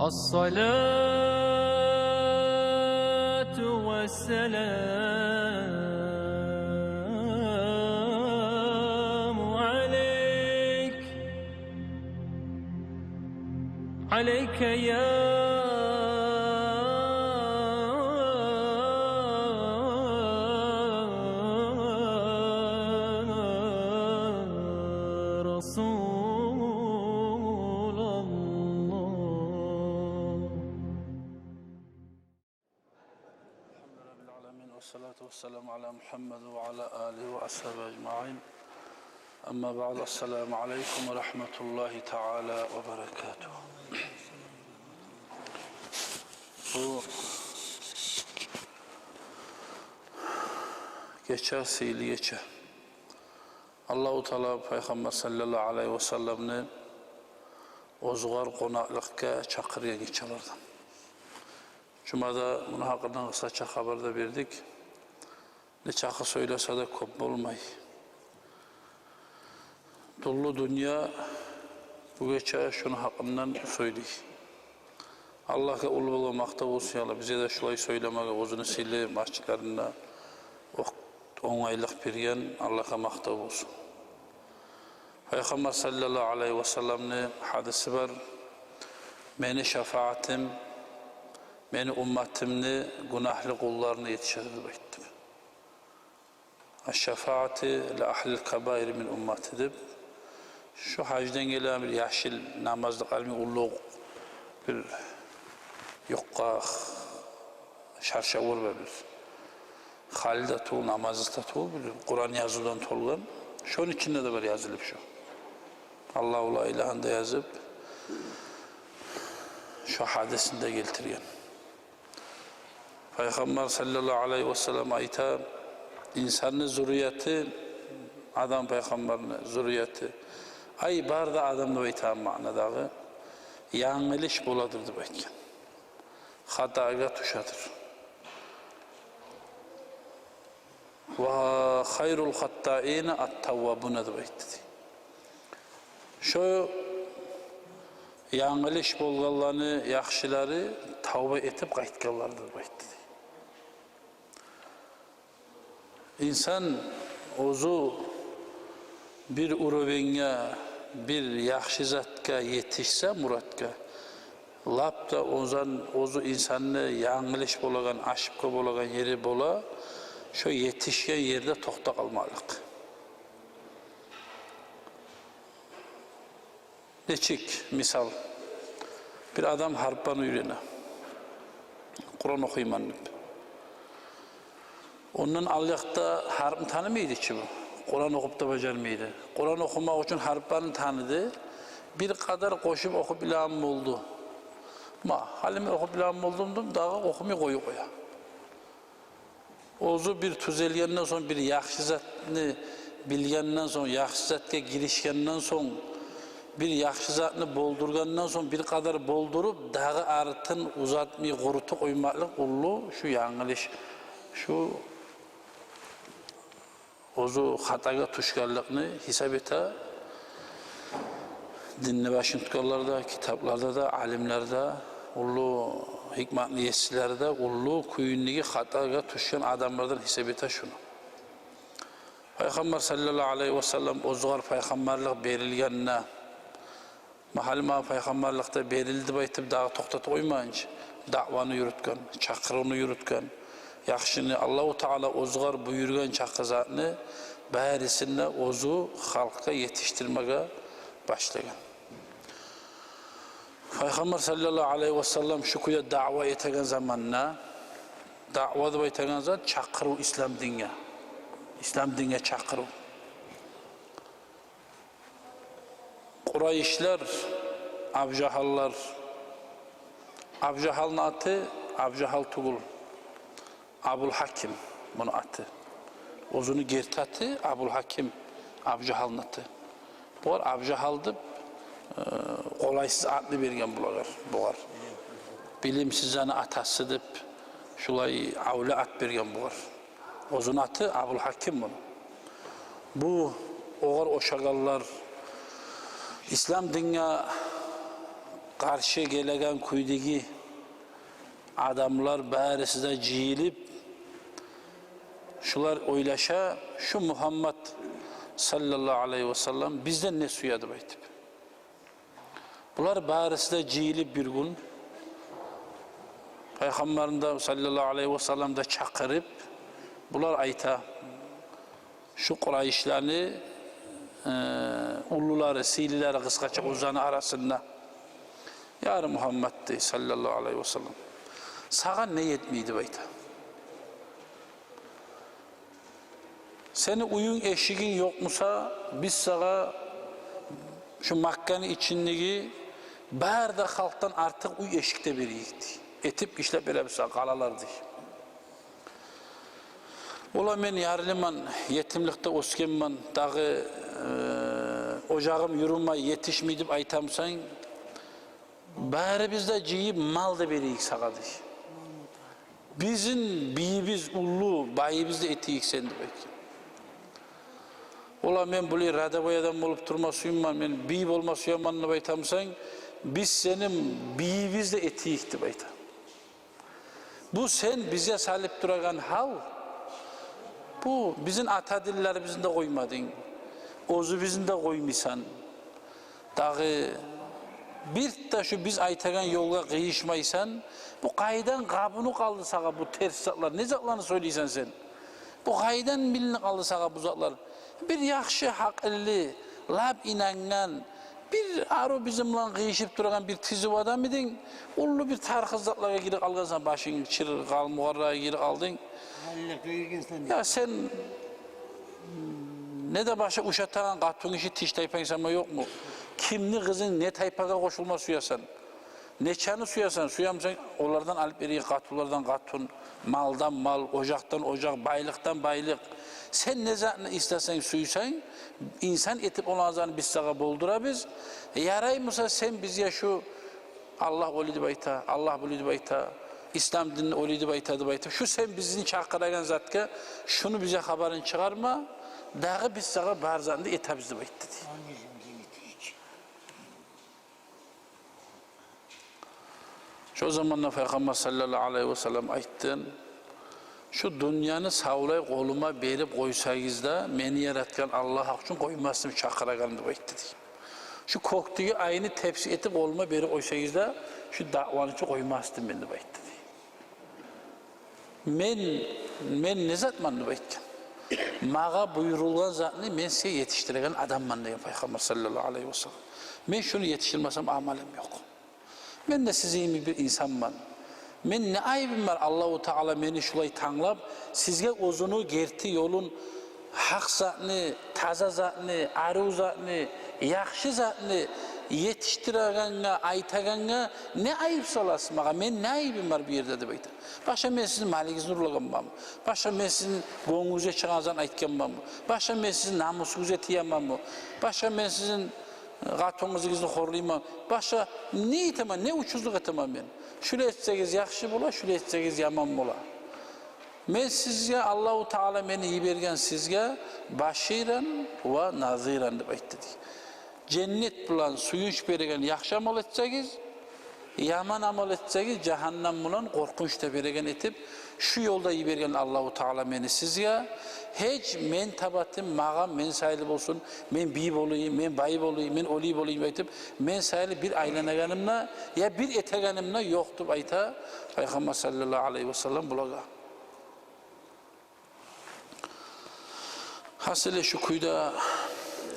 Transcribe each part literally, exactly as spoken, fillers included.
الصلاة والسلام عليك، عليك يا رسول الله. الحمد لله رب العالمين، والصلاة والسلام على محمد وعلى آله وأصحابه أجمعين. أما بعد، السلام عليكم ورحمة الله تعالى وبركاته. Бу гече, сыйлы гече. Аллагьу Таала Пайхаммар саллаллагьу алайгьи васалламны оьзюгер къонакълыкъгъа чакъыргъан гечелерден. Жумада муну гьакъындан къысгъача хабар да бердик. Нечакъы сёйлесе де кёп болмай. Тюрлю дюнья бу гече шуну гьакъындан сёйлей. Аллагьгъа уллу болгъан макътав болсун, я Аллагь, бизге де шулай сёйлемеге, оьзюню сыйлы межитлеринде о-, онгайлыкъ берген Аллагьгъа макътав болсун. Пайхаммар саллаллагьу алайгьи васалламны гьадиси бар: «Мени шафаатым мени умматымны гюнагьлы къулларына етишер», — деп айтды. «Аш-шафаати ли агьлил кабаири мин уммати», — деп. Шу гьаждан гелеген бир яшыл намазлыкъ, алимни уллу бир юкъа шаршав бар бир. Хали де тюгюл, намазлыкъ да тюгюл, бир Къуран язывдан толгъан. Шону ичинде де бар язылып шу. Аллагьу ла илагьаны да язып, шу гьадисин де гелтирген. Пайхаммар саллаллагьу алайгьи васаллам айта: «Инсанны зуррияты, Адам пайхаммарны зуррияты, ай, бары да адам деп айтагъан маънадагъы, янгылыш боладыр», — деп айтгъан. Хатагъа тюшедир. «Ва хайрул хаттаина ат-таввабуна», — деп айтды дей. Шо янгылыш болгъанланы яхшылары тавба этип къайтгъанлардыр деп айтды дей. Инсан оьзю бир уровеньге, бир яхшы затгъа етишсе, муратгъа, лап да оьзен, оьзю инсанны янгылыш болагъан, ошибка болагъан ери бола, шо етишген ерде токътап къалмакълыкъ. Нечик, мисал, бир адам гьарпны уьйрене, Къуран охуйман деп. Ондан алъякъда гьарпны танымайды чы бу. Къуран охуп да бажармайды. Къуран охумакъ учун гьарпны таныды. Бир къадар къошуп охуп билеген болду. Ма, гьали мен охуп билеген болдум деп, дагъы охумай къоюп къоя. Оьзю бир тюзелгенден сонг, бир яхшы затны билгенден сонг, яхшы затгъа гиришгенден сонг, бир яхшы затны болдургъандан сонг, бир къадар болдуруп, дагъы артын узатмай, къурутуп къоймакълыкъ уллу шу янгылыш. Шу оьзю хатагъа тюшгенликни гьисап эте динни башын тутгъанлар да, китапларда да, алимлер де, уллу гьикматны есилери де, уллу кюйюндеги хатагъа тюшген адамлардан гьисап эте шуну. Пайхаммар саллаллагьу алайгьи васаллам оьзюгъар пайхаммарлыкъ берилгенде, ма гьали магъа пайхаммарлыкъ да берилди деп айтып, дагъы токътатып къоймагъынча, даъваны юрютген, чакъырывну юрютген, яхшыны, Аллагьу Таала оьзюгъар буюргъан чакъы затны барысын да оьзю халкъгъа етишдирмеге башлагъан. Пайхаммар саллаллагьу алайгьи васаллам шу кюйде даъва этеген заманда, даъва деп айтагъан зат чакъырыв ислам динге, ислам динге чакъырыв. Къурайшлар, Абу Жагьаллар, Абу Жагьалны аты Абу Жагьал тюгюл, Абул Гьаким муну аты. Оьзюню герти аты Абул Гьаким, Абу Жагьалны аты. Булар Абу Жагьал деп, э, къолайсыз атны берген булагъар, бугъар. Билимсизлени атасы деп, шулай авлия ат берген бугъар. Оьзюню аты Абул Гьаким муну. Бу огъар ошагъанлар ислам динге къаршы гелеген кюйдеги адамлар бариси де жыйылып, шулар ойлаша: «Шу Мугьаммат саллаллагьу алайгьи васаллам бизден не сюе?» – деп айтып. Булар бариси де жыйылып бир гюн, Пайхаммарны да саллаллагьу алайгьи васаллам да чакъырып, булар айта, шу къурайышланы, э, уллулары, сыйлылары, къысгъача, оьзлени арасында: «Я Мугьаммад, – дей, – саллаллагьу алайгьи васаллам, сагъа не етмей?» – деп айта. «Сени уьюнг, эшигинг ёкъ буса, биз сагъа шу Макканы ичиндеги бары да халкъдан артыкъ уьй, эшик де берейик, – дей. – Этип, ишлеп беребиз сагъа къалалар», – дей. «Ола, мен ярлыман, етимликде оьсгенмен, дагъы, э, ожагъым юрюмей, етишмей», – деп айтамысан, «барыбыз да жыйып мал да берейик сагъа, – дей. – Бизин бийибиз, уллу байыбыз да этейик сен», – деп айтгъан. «Ола, мен булай рядовой адам болуп турма сюймеймен, мен бий болма сюемен», – деп айтамысан, «биз сени бийибиз де этейик», – деп айта. «Бу сен бизге салып турагъан гьал, бу бизин ата-динлерибизни де къоймадынг, оьзюбюзню де къоймайсан. Дагъы бир де шу биз айтагъан ёлгъа къыйышмайсан. Бу къайдан къабынып къалды сагъа бу терс затлар? Не затланы сёйлейсен сен? Бу къайдан билинип къалды сагъа бу затлар? Бир яхшы, гьакъыллы, лап инангъан, бир арив бизин булан къыйышып турагъан бир тизив адам эдинг, уллу бир тарыкъсыз затлагъа гирип къалгъансан, башынг чыр, къалмугъаррагъа гирип къалдынг. Гьаллакъгъа гиргенсен. Я сен не де башгъа ушатагъан къатынгиши тиштайпанг сама ёкъму? Кимни къызынг, не тайпагъа къошулма сюесен? Нечени сюесен? Сюемисен олардан алып берейик, къатынлардан къатын, малдан мал, ожакъдан ожакъ, байлыкъдан байлыкъ. Сен не затны истесенг, сюйсенг, инсан этип, оланы затын биз сагъа болдурабыз. Ярай буса, сен бизге шу Аллагь олай деп айта, Аллагь булай деп айта, ислам динни олай деп айта, деп айтып, шу сен бизин чакъырагъан затгъа, шуну бизге хабарын чыгъарма, дагъы биз сагъа бар затны да этебиз, деп айтды, дей. Шо заманда Пайхаммар саллаллагьу алайгьи васаллам айтды: «Шу дюньяны савлай къолума берип къойсагъыз да, мени яратгъан Аллагь гьакъ учун къоймас эдим чакъырагъанны», – деп айтды, дей. «Шу кёкдеги айны тепси этип къолума берип къойсагъыз да, шу даъваны учун къоймас эдим мен», – деп айтды, дей. «Мен, мен не затман, – деп айтгъан. – Магъа буюрулгъан затны мен сизге етишдиреген адамман», – деген Пайхаммар саллаллагьу алайгьи васаллам. «Мен шуну етишдирмесем, амалым ёкъ. Мен де сизин йимик бир инсанман. Мен не айыбым бар, Аллагьу Таала мени шулай танглап, сизге оьзюню герти ёлун, гьакъ затны, таза затны, арив затны, яхшы затны етишдирегенге, айтагъангъа не айып саласыз магъа? Мен не айыбым бар бу ерде?» – деп айта. «Башгъа мен сизин малыгъызны урлагъанманмы? Башгъа мен сизин гёнгюгюзге чыгъагъан затны айтгъанманмы? Башгъа мен сизин намусугъузгъа тиеменми? Башгъа мен сизин, э, къатынгъызыгъызны хорлайманмы? Башгъа не этемен, не учузлукъ этемен мен? Шулай этсегиз яхшы бола, шулай этсегиз яман бола. Мен сизге, Аллагьу Таала мени йиберген сизге баширан ва назиран», – деп айтды, дей. «Женнет булан сююнч береген яхшы амал этсегиз, яман амал этсегиз, жагьаннам булан къоркъунч да береген этип, шу ёлда йиберген Аллагьу Таала мени сизге. Гьеч мен табатым магъа, мен сайлы болсун, мен бий болайым, мен бай болайым, мен олай болайым айтып, мен сайлы бир айланагъаным да, я бир этегеним де ёкъ», – деп айта Пайхаммар саллаллагьу алайгьи васаллам булагъа. Гьасили, шу кюйде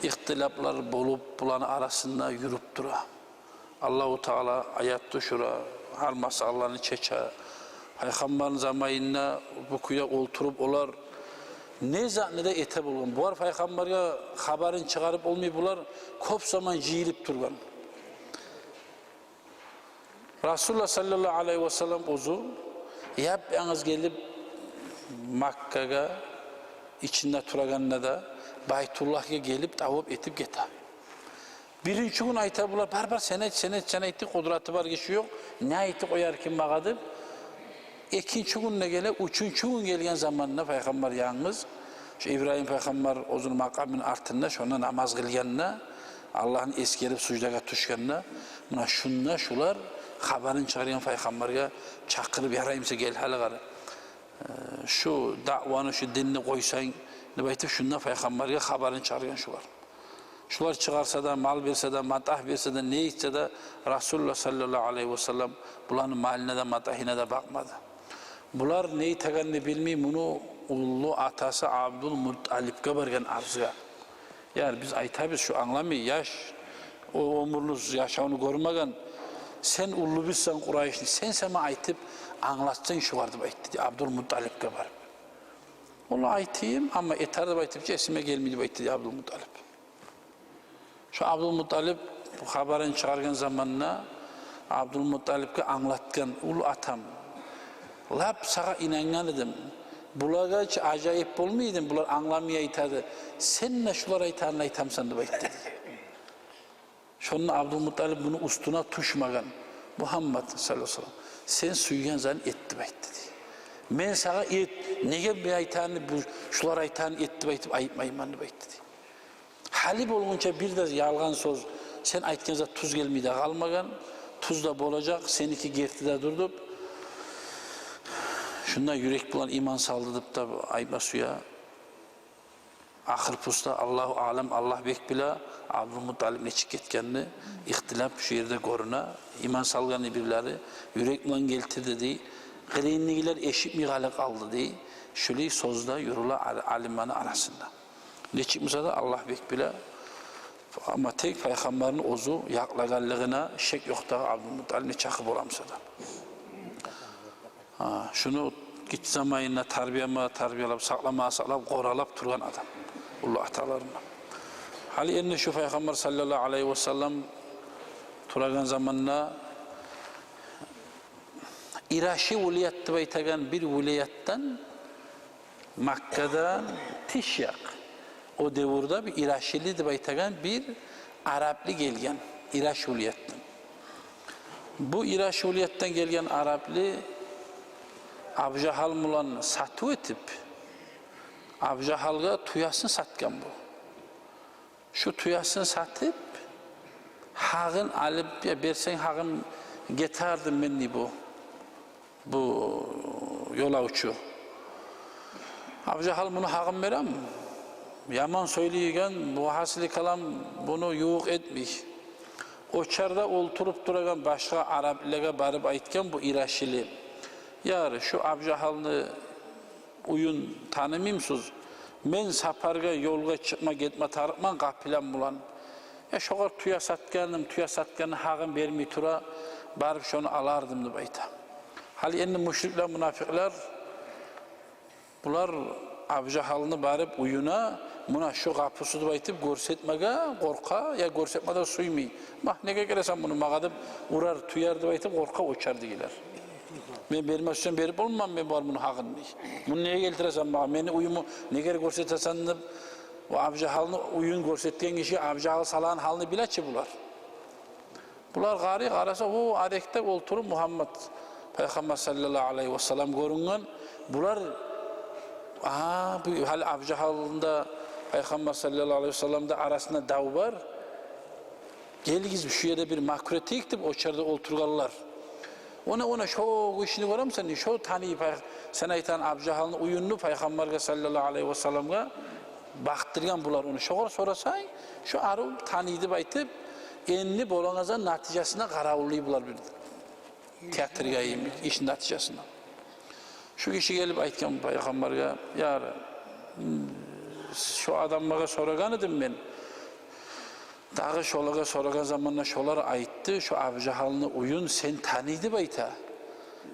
ихтилаплар болуп, буланы арасында юрюп тура. Аллагьу Таала аят тюшюре, гьар масъаланы чече. Пайхаммарны заманында бу кюйде олтуруп, олар не затны да эте болгъан. Булар Пайхаммаргъа хабарын чыгъарып болмай, булар кёп заман жыйылып тургъан. Расулуллагь саллаллагьу алайгьи васаллам оьзю яп-янгыз гелип, Маккагъа ичинде турагъанда да, Байтуллагьгъа гелип, тавап этип гете. Биринчи гюн айта булар: «Бар, бар, сен айт, сен айт, сен айт», – деп, къудраты бар гиши ёкъ, не айтып къояр экен магъа деп. Экинчи гюн де геле, уьчюнчю гюн гелген заманда Пайхаммар янгыз, шу Ибрагьим пайхаммар оьзюню макъамыны артында, шонда намаз къылгъанда, Аллагьны эсгерип суждагъа тюшгенде, муна шунда шулар хабарын чыгъаргъан пайхаммаргъа, чакъырып: «Ярай буса, гел гьали гьали, э, шу даъваны, шу динни къойсанг», — деп айтып, шунда пайхаммаргъа хабарын чыгъаргъан шулар. Шулар чыгъарса да, мал берсе де, матагь берсе де, не этсе де, Расулуллагь саллаллагьу алайгьи васаллам буланы малына да, матагьына да бакъмады. Булар не этегенни билмей, муну уллу атасы Абдулмутталипге баргъан арзгъа. «Яр, биз айтабыз, шу англамай, яш, о оьмюрлю яшавну гёрмеген, сен уллубузсан Къурайышны, сен сама айтып англатсанг шугъар», — деп айтды дей, Абдулмутталипге барып. «Олай айтайым, амма этер деп айтып чы эсиме гелмей», — деп айтды дей Абдулмутталип. Шо Абдулмутталип хабарын чыгъаргъан заманда Абдулмутталипге англатгъан: «Уллу атам, лап сагъа инангъан эдим. Булагъа чы ажайып болмай эдим, булар англамай айтады. Сен де шулар айтагъанны айтамысан?» — деп айтды дей. Шонда Абдулмутталип муну уьстюне тюшмеген: «Мугьаммад саллаллагьу алайгьи васаллам, сен сюйген затны эт», — деп айтды дей. «Мен сагъа эт, неге мен айтагъанны, бу, шулар айтагъанны эт деп айтып айтмайман», — деп айтды дей. Гьали болгъунча бир де ялгъан сёз, сен айтгъан зат тюз гелмей де къалмагъан, тюз де болажакъ, сеники герти де дюр деп. Шунда юрек булан иман салды деп де айтма сюе. Ахыр пуста, Аллагьу аълам, Аллагь бек биле, Абдулмутталип нечик гетгенни, ихтилап шу ерде гёрюне. Иман салгъанны бирлери юрек булан гелтирди дей, къырыйындагъылар эшитмей гьали къалды дей. Шулай сёз де юрюле ал-, алимлени арасында. Нечик буса да, Аллагь бек биле. Амма тек пайхаммарны оьзю якълагъанлыгъына шек ёкъ дагъы, Абдулмутталип нечакъы бола буса да. Гьа, шуну гиччи заманында тарбияма-, тарбиялап, сакълама-, сакълап, къоралап тургъан адам уллу аталарына. Гьали энди шу пайхаммар саллаллагьу алайгьи васаллам турагъан заманда Ираши вилаят деп айтагъан бир вилаятдан, Маккадан тыш якъ, о девюрде бир ирашили деп айтагъан бир араплы гелген Ираш вилаятдан. Бу Ираш вилаятдан гелген араплы Абужагьал булан сатыв этип, Абужагьалгъа тюесин сатгъан бу. Шу тюесин сатып, гьакъын алып, я берсенг, гьакъым гетер эдим мен дей бу, бу ёлавчу. Абужагьал муну гьакъын береми? Яман сёйлейген, бу гьасили калам муну ювукъ этмей. О чарда олтуруп турагъан башгъа араплылагъа барып айтгъан бу ирашили: «Яр, шу Абужагьалны уьюн танымаймысыз? Мен сапаргъа, ёлгъа чыкъма, гетме тарыкъман къапилам булан. Я шогъар тюе сатгъаным, тюе сатгъанны гьакъын бермей тура, барып шону алар эдим», — деп айта. Гьали энди мушриклер, мунафикълер, булар Абужагьалны барып уьюне, муна шу къапусу деп айтып гёрсетмеге къоркъа, я гёрсетме де сюймей. «Магь, неге гелесен муну магъа деп, урар, тюер деп айтып къоркъа о чардагъылар. Мен бермесем берип болмам мен бугъар муну гьакъын», — дей. «Муну неге гелтиресен магъа, мени уьюмню неге гёрсетесен?» — деп. О Абужагьалны уьюн гёрсетген гиши Абужагьал салагъан гьалны биле чи булар. Булар къарай, къараса, о арекде олтуруп Мугьаммат пайхаммар саллаллагьу алайгьи васаллам гёрюнген. Булар, а, бу гьали Абужагьалны да, пайхаммар саллаллагьу алайгьи васалламны да арасында дав бар. «Гелигиз, шу ерде бир макру этейик», — деп о чарда олтургъанлар. «Она, она, шо гишини гёремисен, шо таный пай-, сен айтагъан Абужагьалны уьюню пайхаммаргъа саллаллагьу алайгьи васалламгъа бакъдыргъан булар ону. Шогъар сорасанг, шо арив таный», — деп айтып, энди болагъан затны натижасына къаравуллай булар бир театргъа йимик ишни натижасына. Шу гиши гелип айтгъан пайхаммаргъа: «Яр, м, шо адамлагъа сорагъан эдим мен. Дагъы шолагъа сорагъан заманда шолар айтды, шо Абужагьалны уьюн сен таный деп айта.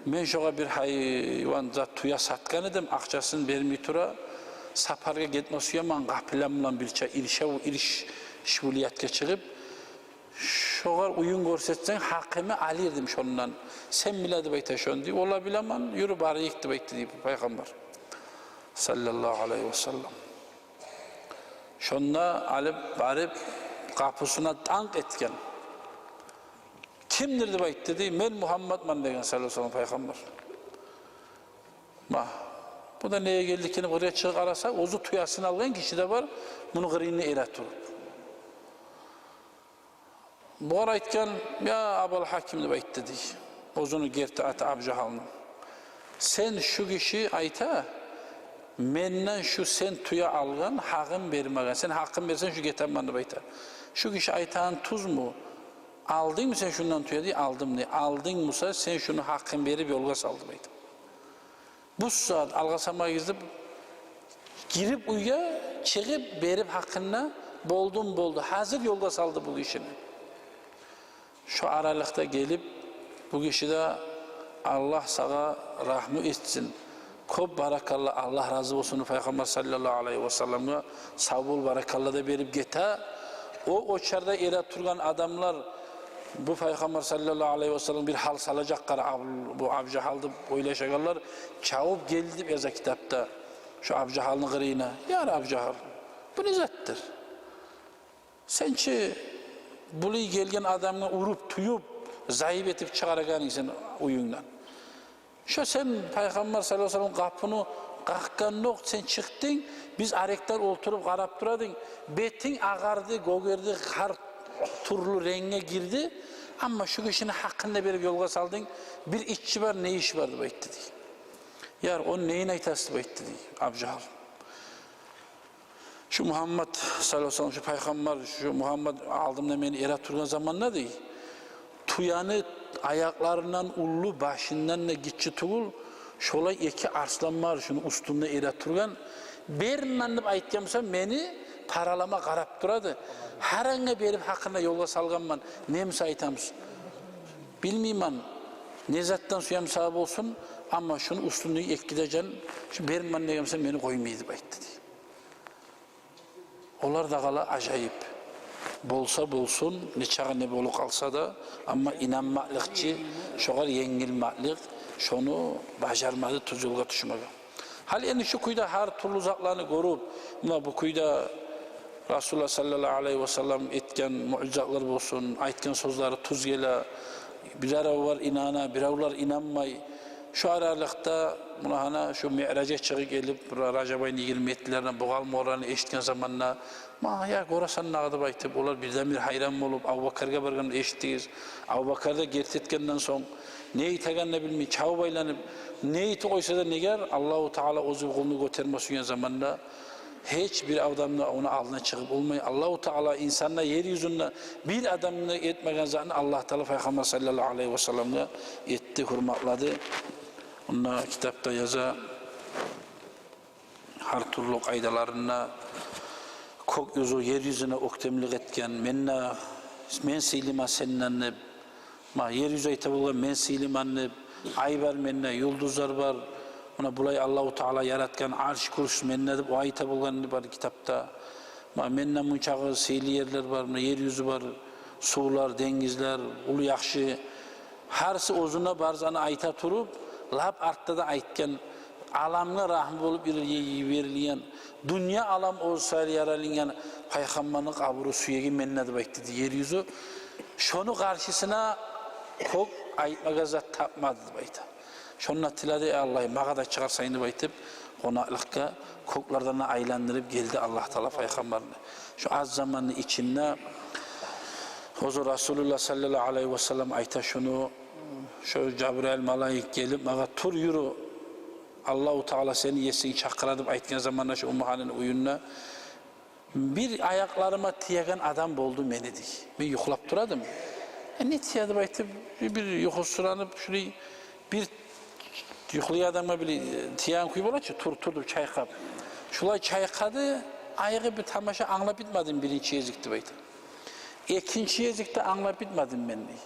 Мен шогъар бир гьайван зат, тюе сатгъан эдим, акъчасын бермей тура, сапаргъа гетме сюемен къапилам булан бирче иршав, ирш, иш вилаятгъа чыгъып. Шогъар уьюн гёрсетсенг, гьакъымны алыр эдим шондан. Сен биле деп айта шону», — дей. «Валлагь, билемен, юрю барайыкъ», — деп айтды дей пайхаммар саллаллагьу алайгьи васаллам. Шонда алып барып къапусуна танг этген. «Кимдир?» — деп айтды дей. «Мен Мугьамматман», — деген саллаллагьу алайгьи васаллам пайхаммар. Магь, бу да неге гелди экен деп къыргъа чыгъып къараса, оьзю тюесин алгъан гиши де бар муну къырыйында эретуруп. Бугъар айтгъан: «Я Абал Гьаким, — деп айтды дей, — оьзюню герти аты Абу Жагьалны. Сен, шу гиши айта, менден шу сен тюе алгъан, гьакъын бермеген. Сен гьакъын берсенг, шу гетемен деп айта. Шу гиши айтагъан тюзмю? Алдынгмы сен шундан тюе?» — дей. «Алдым», — дей. «Алдынг буса, сен шуну гьакъын берип ёлгъа сал», — деп айта. Бу сагьат алгъасамагъыз деп, гирип уьйге, чыгъып, берип гьакъын да, болдум, болду, гьазир ёлгъа салды бу гишини. Шо аралыкъда гелип, бу гиши де: «Аллагь сагъа рагьму этсин, кёп баракалла, Аллагь рази болсун, Пайхаммар саллаллагьу алайгьи васалламгъа, сав бол, баракалла», — да берип гете. О, о чакъда эретургъан адамлар, бу Пайхаммар саллаллагьу алайгьи васаллам бир гьал салажакъ къара, Абу, бу Абу Жагьал деп ойлашагъанлар, чабып гелди деп яза китапда шо Абу Жагьалны къырыйына. «Я Абу Жагьал, бу не затдыр? Сен чи булай гелген адамгъа уруп, тюйюп, зайып этип чыгъарагъан эдинг сен уьюнгден. Шо сен Пайхаммар саллаллагьу алайгьи васаллам къапуну къакъгъандокъ сен чыкъдынг, биз арекден олтуруп къарап тура эдик. Бетинг агъарды, гёгерди, гьар тюрлю ренгге гирди. Амма шу гишини гьакъын да берип ёлгъа салдынг. Бир иччи бар, не иш бар?» — деп айтды дей. «Яр, ону нейин айтасыз?» — деп айтды дей Абу Жагьал. «Шу Мугьаммат саллаллагьу алайгьи васаллам, шу Пайхаммар, шу Мугьаммат алдымда мени эретургъан заманда, — дей, — тюени аякъларындан уллу, башындан да гиччи тюгюл, шолай эки арслан бар шуну уьстюнде эретургъан. Бермен деп айтгъан буса, мени паралама къарап тура эди. Гьарангъа берип гьакъын да ёлгъа салгъанман. Не буса айтамыз, билмеймен, не затдан сюе буса болсун, амма шуну уьстюнде эки де жан, шу бермен деген буса, мени къоймай», — деп айтды дей. Олар да къала ажайып. Болса болсун, нечакъы не болуп къалса да, амма инанмакълыкъ чы, шогъар енгилмакълыкъ, шону бажармады тюз ёлгъа тюшмеге. Гьали энди шу кюйде гьар тюрлю затланы гёрюп, муна бу кюйде Расулуллагь саллаллагьу алайгьи васаллам этген муъжизатлар болсун, айтгъан сёзлери тюз геле, биревлер инана, биревлер инанмай. Шу аралыкъда муна гьана шу Миъражгъа чыгъып гелип, Ра-, Ражаб айны йигирма еттилерине бу къалмагъалланы эшитген заманда, «Ма, я, гёресен дагъы», — деп айтып, олар бирден-бир гьайран болуп, Абубакаргъа баргъанда эшитдигиз. Абубакар да герти этгенден сонг, не этегенин де билмей, чабып айланып, не этип къойса да, негер Аллагьу Таала оьзю къулну гётерме сюйген заманда, гьеч бир адам да ону алдына чыгъып болмай. Аллагьу Таала инсанда, ер юзюнде бир адам да этмеген затны Аллагь Таала Пайхаммар саллаллагьу алайгьи васалламгъа этди, гьюрматлады. Онда китапда яза, гьар тюрлю къайдаларында, кёк юзю ер юзюне оьктемлик этген, мен де, мен сыйлыман сенден деп, ма, ер юзю айта болгъан, мен сыйлыман деп, ай бар менде, юлдузлар бар, муна булай Аллагьу Таала яратгъан арш, курс менде деп, о айта болгъан бар китапда. Ма, менден мунчакъы сыйлы ерлер бар, муна ер юзю бар, сувлар, денгизлер, уллу яхшы. Гьарсы оьзюне бар затны айта туруп, лап артда да айтгъан, аламгъа рагьму болуп йиберилген, дюнья алам оьзю саялы яралынгъан Пайхаммарны къабуру, сюеги менде деп айтды дей ер юзю. Шону къаршысына кёк айтмагъа зат тапмады деп айта. Шонда тиледи: «Эй Аллагь, магъа да чыгъарсанг», — деп айтып, къонакълыкъгъа кёклерден де айландырып гелди Аллагь Таала Пайхаммарны. Шу аз заманны ичинде оьзю Расулуллагь саллаллагьу алайгьи васаллам айта шуну, шо Жабрайыл малайик гелип магъа: «Тур, юрю, Аллагьу Таала сени есинг чакъыра», — деп айтгъан заманда, шо Умму Гьанини уьюнде бир аякъларыма тиеген адам болду мени, дей. Мен юхлап тура эдим. Э, не тие деп айтып, бир, бир юхусуранып, шулай бир юхлай адамгъа бир тиеген кюй бола чы, тур, тур деп чайкъап. Шулай чайкъады, айгъы бир тамаша, англап битмедим биринчи гезик деп айта. Экинчи гезикде англап битмедим мен, дей.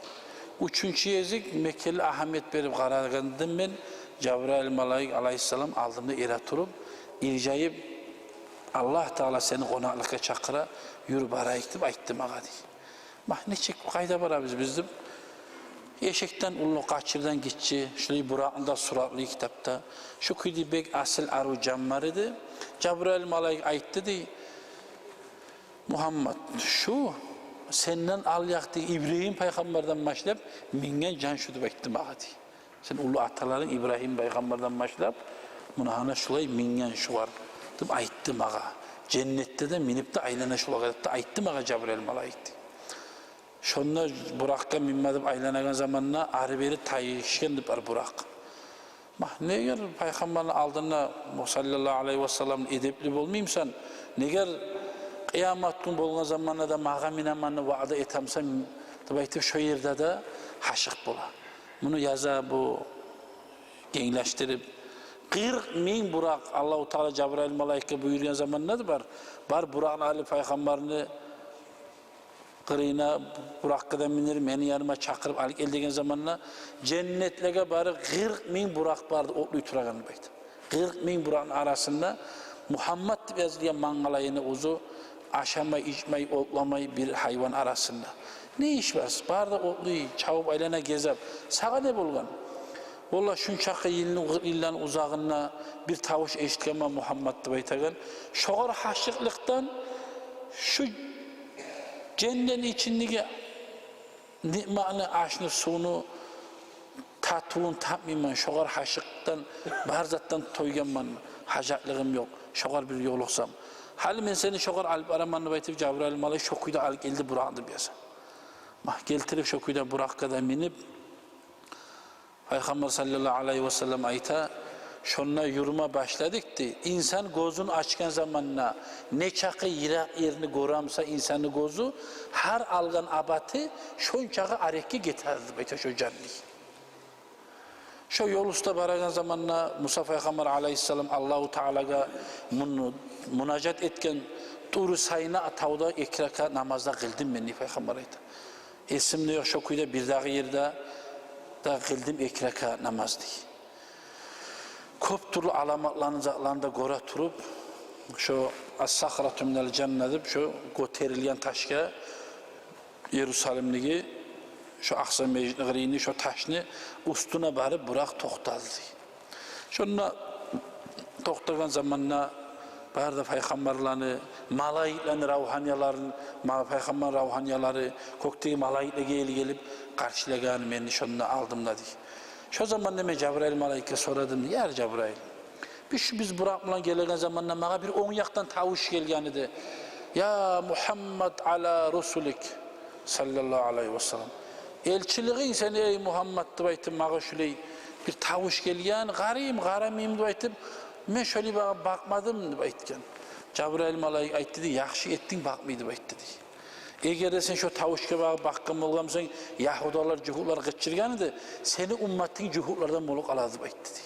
Уьчюнчю гезик мекенли агьамият берип къарагъанда мен, Жабрайыл малайик алайгьиссалам алдымда эретуруп, иржайып: «Аллагь Таала сени къонакълыкъгъа чакъыра, юрю барайыкъ», — деп айтды магъа, дей. Ма, нечик, къайда барабыз биз деп, эшекден уллу, къачырдан гиччи, шулай Буракъны да суратлай китапда. Шу кюйде бек асил, арив жан бар эди. Жабрайыл малайик айтды, дей: «Мугьаммат, шу сенден алъякъ, дей, Ибрагьим пайхаммардан башлап минген жан шу», — деп айтды магъа, дей. «Сени уллу аталарынг Ибрагьим пайхаммардан башлап муна гьана шулай минген шулар», — деп айтды магъа. «Женнетде де минип де айлана шулагъа», — деп де айтды магъа Жабрайыл малайик, дей. Шонда буракъгъа минме деп айланагъан заманда ары-бери тайышгъан деп бар буракъ. Ма, неге пайхаммарны алдында, саллаллагьу алайгьи васаллам, эдепли болмаймысан? Неге къыямат гюн болгъан заманда да магъа минемен деп ваъда этемисен? Деп айтып, шо ерде де гьашыкъ бола. Муну яза бу генглешдирип, къыркъ минг буракъ, Аллагьу Таала Жабрайыл малайикге буюргъан заманда да бар, бар буракъны алып, пайхаммарны къырыйына, буракъгъа да миндир, мени яныма чакъырып алып гел деген заманда, женнетлеге бары къыркъ минг буракъ барды отлай турагъан деп айта. Къыркъ минг буракъны арасында Мугьаммат деп язылгъан мангалайына оьзю, ашамай, ичмей, отламай бир гьайван арасында. Не иш бар? Бары да отлай, чабып айлана гезеп. Сагъа не болгъан? Валлагь, шунчакъы йылны, йылланы узагъында бир тавуш эшитгенмен, Мугьаммат деп айтагъан. Шогъар гьашыкълыкъдан шу женнетни ичиндеги ниъматны, ашны, сувну татывун тапмайман, шогъар гьашыкъдан, бар затдан тойгъанман, гьажатлыгъым ёкъ, шогъар бир ёлукъсам. Гьали мен сени шогъар алып бараман деп айтып, Жабрайыл малайик шо кюйде алып гелди буракъны деп яза. Ма, гелтирип шо кюйде буракъгъа да минип, Пайхаммар саллаллагьу алайгьи васаллам айта, шонда юрюме башладыкъ дей. Инсан гёзюн ачгъан заманда нечакъы йыракъ ерни гёремиса инсанны гёзю, гьар алгъан абаты шончакъы арекге гетеди деп айта шо жан дей. Шо ёл уьстюнде барагъан заманда Муса пайхаммар алайгьиссалам Аллагьу Таалагъа муну-, мунажат этген, Тур Сайна тавда эки ракаат намаз да къылдым мен дей пайхаммар айта. Эсимде ёкъ, шо кюйде бирдагъы ерде де къылдым эки ракаат намаз дей. Кёп тюрлю аламатланы, затланы да гёре туруп, шо Ас-Сахрату минал Жанна деп, шо гётерилген ташгъа, Иерусалимдеги шо Акъса межитни къырыйында шо ташны уьстюне барып буракъ токътады дей. Шонда токътагъан заманда бары да пайхаммарланы, малайиклени равгьанияларын, ма-, пайхаммар равгьаниялары, кёкдеги малайиклер гелип-гелип къаршылагъан мени шонда алдымда дей. Шо заманда мен Жабрайыл малайикге сорадым: «Я Жабрайыл, биз шу, биз буракъ булан гелеген заманда магъа бир онг якъдан тавуш гелген эди: "Я Мугьаммад, ала русулик, саллаллагьу алайгьи васаллам. Элчилигинг сени, эй Мугьаммад", — деп айтып, магъа шулай бир тавуш гелген, къарайым, къарамайым деп айтып, мен шолай багъып бакъмадым, — деп айтгъан. Жабрайыл малайик айтды дей: «Яхшы этдинг, бакъмай», — деп айтды дей. «Эгер де сен шо тавушгъа багъып бакъгъан болгъан бусанг, ягьудалар, жугьутлар къычыргъан эди, сени умматынг жугьутлардан болуп къалады», — деп айтды дей.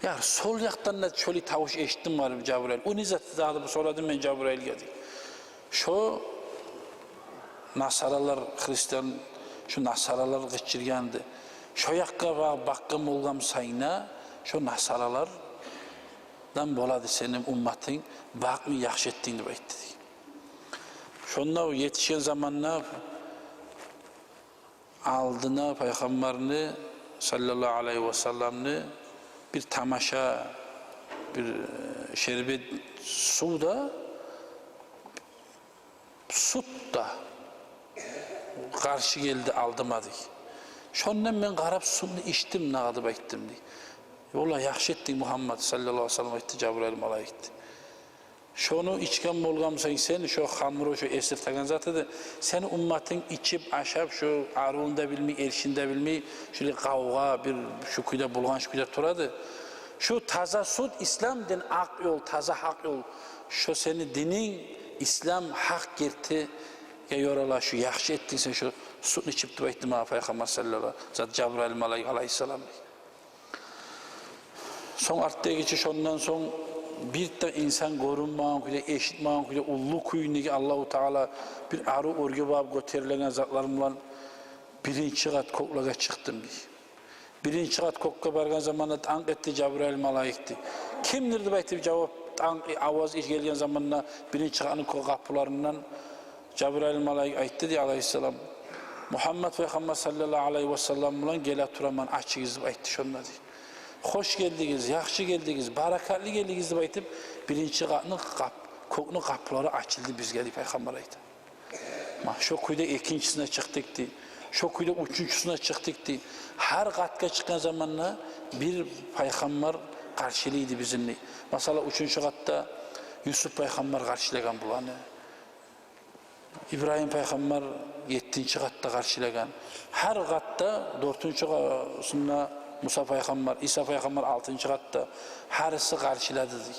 «Я, сол якъдан да шолай тавуш эшитдим, барып, Жабрайыл. О не зат дагъы?» — деп сорадым мен Жабрайылгъа дей. «Шо насаралар, христиан, шо насаралар къычыргъан эди. Шо якъгъа ба-, бакъгъан болгъан бусанг да, шо насаралардан болады сени умматынг, бакъмай яхшы этдинг», — деп айтды дей. Шонда о етишген заманда алдына пайхаммарны, саллаллагьу алайгьи васалламны, бир тамаша, бир, э, шербет сув да, сют да къаршы гелди алдыма дей. Шондан мен къарап сютню ичдим дагъы деп айтдым дей. «Валлагь, яхшы этдинг, Мугьаммад, саллаллагьу алайгьи васаллам», — айтды Жабрайыл малайик дей. «Шону ичген болгъан бусанг сен, шо хамру, шо эсиртеген зат эди, сени умматынг ичип, ашап, шо арувун да билмей, эришин де билмей, шолай къавгъа, бир шу кюйде булгъанч кюйде турады. Шу таза сют, ислам дин, гьакъ ёл, таза гьакъ ёл. Шо сени дининг, ислам, гьакъ гертиге ёрала, шу яхшы этдинг сен шо сютню ичип», — деп айтды магъа пайхаммар саллаллагьу, зат, Жабрайыл малайик алайгьиссалам дей. Сонг артдагъы чи, шондан сонг бир де инсан гёрюнмеген кюйде, эшитмеген кюйде, уллу кюйдеги Аллагьу Таала бир арив оьрге багъып гётерилеген затлар булан биринчи къат кёклеге чыкъдым дей. Биринчи къат кёкге баргъан заманда танг этди Жабрайыл малайик дей. «Кимдир?» — деп айтып жавап, танг аваз гелген заманда биринчи къатны кё-, къапуларындан Жабрайыл малайик айтды дей, алайгьиссалам: «Мугьаммад пайхаммар саллаллагьу алайгьи васаллам булан геле тураман, ачыгъыз», — деп айтды шонда дей. «Хош гелдигиз, яхшы гелдигиз, баракатлы гелдигиз», — деп айтып, биринчи къатны къап-, кёкню къапулары ачылды бизге дей пайхаммар айта. Ма, шо кюйде экинчисине чыкъдыкъ дей, шо кюйде уьчюнчюсюне чыкъдыкъ дей. Гьар къатгъа чыкъгъан заманда бир пайхаммар къаршылай эди бизин дей. Масала, уьчюнчю къатда Юсуп пайхаммар къаршылагъан буланы. Ибрагьим пайхаммар еттинчи къатда къаршылагъан. Гьар къатда, дёртюнчю къа-, сунна Муса пайхаммар, Иса пайхаммар алтынчы къатда, гьариси къаршылады дей.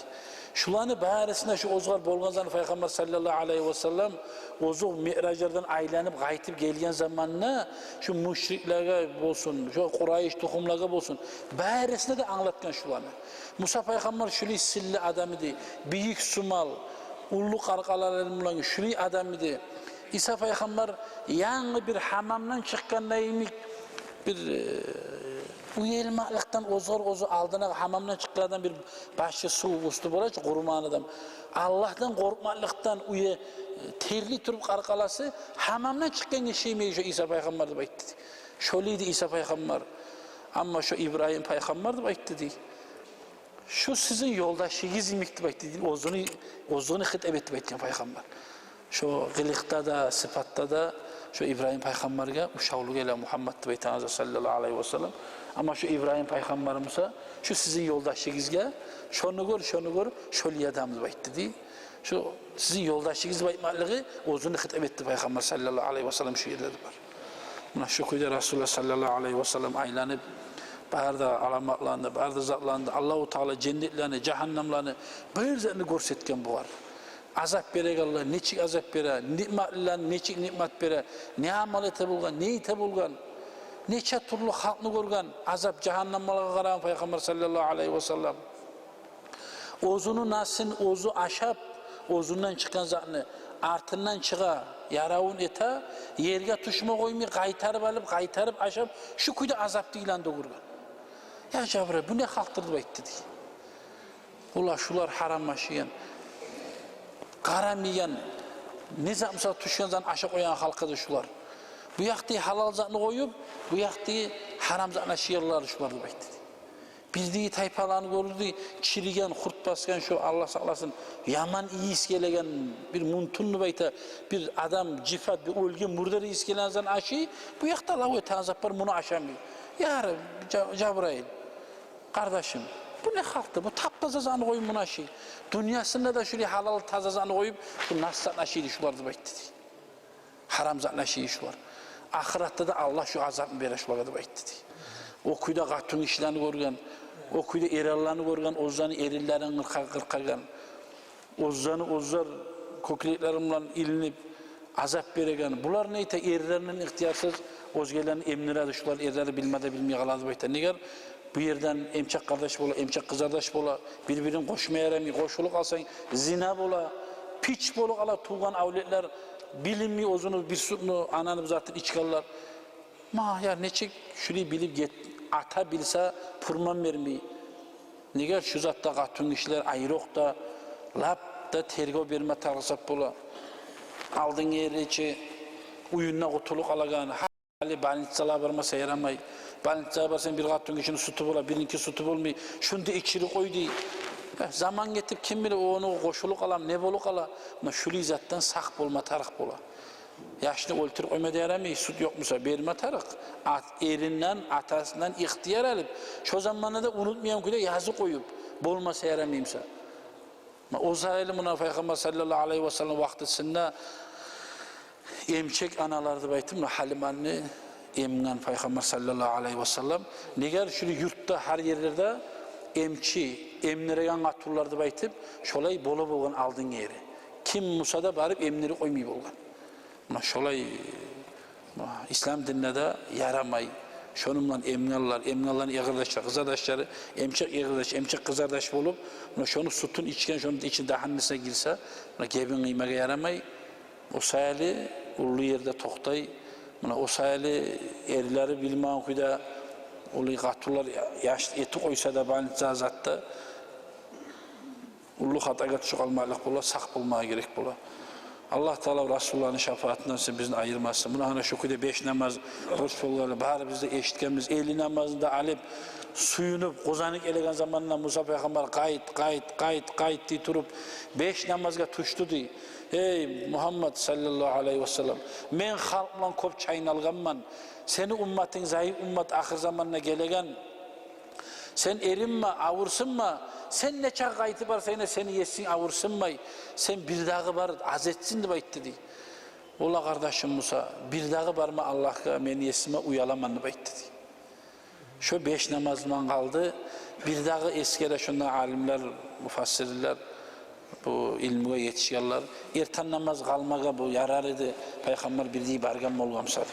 Шуланы барысына, шу оьзгер болгъан затны пайхаммар саллаллагьу алайгьи васаллам оьзю миъражлардан айланып къайтып гелген заманда, шу мушриклеге болсун, шу Къурайыш тухумлагъа болсун, барысына да англатгъан шуланы. Муса пайхаммар шулай сыйлы адам эди, бийик сумал, уллу къаркъаралары булан шулай адам эди. Иса пайхаммар янгы бир гьамамдан чыкъгъанда йимик бир, э, уялмакълыкъдан оьзгер, оьзю алдына гьамамдан чыкъгъан адам бир башы сув уьстю бола чы, къуруман адам. Аллагьдан къоркъмакълыкъдан уя, э, терли туруп къаркъарасы, гьамамдан чыкъгъан гиши йимик шо Иса пайхаммар деп айтды. Шолай эди Иса пайхаммар. Амма шо Ибрагьим пайхаммар деп айтды дей. Шу сизин ёлдашыгъыз йимик деп айтды дей. Оьзюню, оьзюню хитап этип айтгъан пайхаммар. Шо къылыкъда да, сыпатда да шо Ибрагьим пайхаммаргъа ушавлу геле Мугьаммад деп айтагъан зат саллаллагьу алайгьи васаллам. Амма шо Ибрагьим пайхаммар буса, шу сизин ёлдашыгъызгъа, шону гёр, шону гёр, шолай адам деп айтды дей. Шо сизин ёлдашыгъыз деп айтмакълыгъы, оьзюню хитап этди пайхаммар саллаллагьу алайгьи васаллам, шу ерде де бар. Муна шу кюйде Расулуллагь саллаллагьу алайгьи васаллам айланып, бары да аламатланы, бары да затланы, Аллагьу Таала женнетлени, жагьаннамланы, бары затны гёрсетген бугъар. Азап берегенлер нечик азап бере, ниъматлыланы нечик ниъмат бере, не амал эте болгъан, не эте болгъан, нече тюрлю халкъны гёрген, азап, жагьаннамлагъа къарагъан пайхаммар саллаллагьу алайгьи васаллам. Оьзюню насын оьзю ашап, оьзюнден чыкъгъан затны артындан чыгъа, яравун эте, ерге тюшме къоймай, къайтарып алып, къайтарып ашап, шу кюйде азапны йылан да гёрген. Я Жабрайыл, бу не халкъдыр деп айтды дей. Олар шулар гьарам ашайгъан, къарамайгъан, не зат буса тюшген затны ашап къоягъан халкъ эди шулар. Бу якъда гьалал затны къоюп, бу якъда гьарам затны ашайгъанлар шулар деп айтды дей. Бирдагъы тайпаланы гёрдю дей, чириген, къурт басгъан, шо, Аллагь сакъласын, яман ийис гелеген, бир мунтун деп айта, бир адам жифат, бир оьлген мурдар ийис гелеген затны ашай, бу якъда лап эте азап бар, муну ашамай. Я Жа-, Жабрайыл, къардашым, бу не халкъды? Бу тап-таза затны къоюп муну ашай. Дюньясында да шулай гьалал, таза затны къоюп, бу нас затны ашай эди шулар деп айтды дей. Гьарам затны ашай шулар. Ахыратда да Аллагь шу азапны бере шулагъа деп айтды дей. О кюйде къатынгишилени гёрген, о кюйде эралланы гёрген, оьзлени эринлерин къыркъа-, къыркъагъан, оьзлени оьзлер кёкреклери булан илинип азап береген. Булар не эте, эрлеринден ихтиярсыз оьзгелени эмдире эди, шулар эрлери билме де билмей къала эди деп айта. Негер? Бу ерден эмчек къардаш бола, эмчек къызардаш бола, бир-бирин къошма ярамай, къошулуп къалсанг, зина бола, пич болуп къала тувгъан авлетлер, билинмей оьзюню бир сютню, ананы бир затын ичгенлер. Ма, я нечик шулай билип гет-, ата билсе, пурман бермей. Негер? Шу затда къатынгишилер айрокъда, лап да тергев берме тарыкъ зат бола. Алдынгъы ерде чи уьюнде къутулуп къалагъан, гьали больницалагъа бармаса ярамай. Больницагъа барсанг, бир къатынгишини сютю бола, бириники сютю болмай. Шуну да ичирип къой дей. Э, заман гетип, ким биле, ону къошулуп къаламы, не болуп къала. Муна шулай затдан сакъ болма тарыкъ бола. Яшны оьлтюрюп къойма да ярамай, сют ёкъ буса, берме тарыкъ. Ат-, эринден, атасындан ихтияр алып, шо заманда да унутмайгъан кюйде язып къоюп, болмаса ярамай буса. Ма, о саялы муна Пайхаммар саллаллагьу алайгьи васаллам вакътисинде эмчек аналар деп айтып, муна Гьалиманы эмген Пайхаммар саллаллагьу алайгьи васаллам. Негер? Шулай юртда, гьар ерлерде эмчи, эмдиреген къатынлар деп айтып, шолай бола болгъан алдынгъы ери. Ким буса да барып эмдирип къоймай болгъан. Муна шолай, муна ислам динде де ярамай. Шону булан эмгенлер, эмгенлени эгирдашлары, къызардашлары, эмчек эгирдаш, эмчек къызардаш болуп, муна шону сютюн ичген, шону ичи дагьаннисине гирсе, муна гебин къыймагъа ярамай. О саялы уллу ерде токътай. Муна о саялы эрлери билмеген кюйде уллу къатынлар яш этип къойса да, больница затда, уллу хатагъа тюшюп къалмакълыкъ бола, сакъ болмагъа герек бола. Аллагь Таала Расулулланы шапаатындан сен бизин айырмасын. Муна гьана шу кюйде беш намаз борч болгъанлы, барыбыз да эшитгенбиз, элли намазны да алып, сююнюп, къозанып гелеген заманда Муса пайхаммар: «Къайт, къайт, къайт, къайт», — дей туруп, беш намазгъа тюшдю дей. «Эй Мугьаммад саллаллагьу алайгьи васаллам, мен халкъ булан кёп чайналгъанман. Сени умматынг зайып уммат ахыр заманда гелеген. Сен эринме, авурсунма, сен нечакъы къайтып барсанг да, сени есинг авурсунмай, сен бирдагъы бар, аз этсин», — деп айтды дей. Ола, къардашым Муса, бирдагъы барма Аллагьгъа, мени есиме, уяламан деп айтды дей. Шо беш намазман къалды. Бирдагъы эсгере шонда алимлер, муфассирлер, бу илмугъа етишгенлер: «Эртен намаз къалмагъа бу ярар эди, Пайхаммар бирдагъы баргъан болгъан буса», – деп.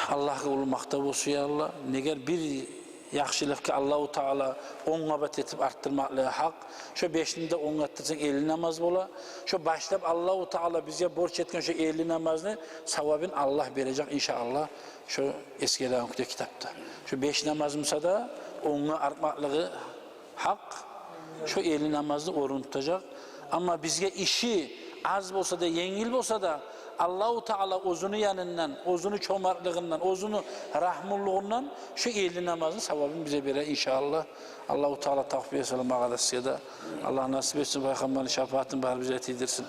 Аллагьгъа уллу макътав болсун, я Аллагь. Негер бир яхшылыкъгъа Аллагьу Таала он къабат этип артдырмакълыгъы гьакъ. Шо бешни де он къабат этсенг, элли намаз бола. Шо башлап Аллагьу Таала бизге борч этген шо элли намазны савабын Аллагь бережек, иншааллагь, шо эсгереген кюйде китапда. Шо беш намаз буса да, онгъа артмакълыгъы гьакъ, шо элли намазны орнун тутажакъ. Амма бизге иши аз болса да, енгил болса да, Аллагьу Таала оьзюню янындан, оьзюню чомартлыгъындан, оьзюню рагьмулугъундан шо элли намазны савабын бизге берер, иншааллагь. Аллагьу Таала тавфикъ берсин магъа да, сизге де. Аллагь насип этсин, Пайхаммарны шапаатын барыбызгъа тийдирсин.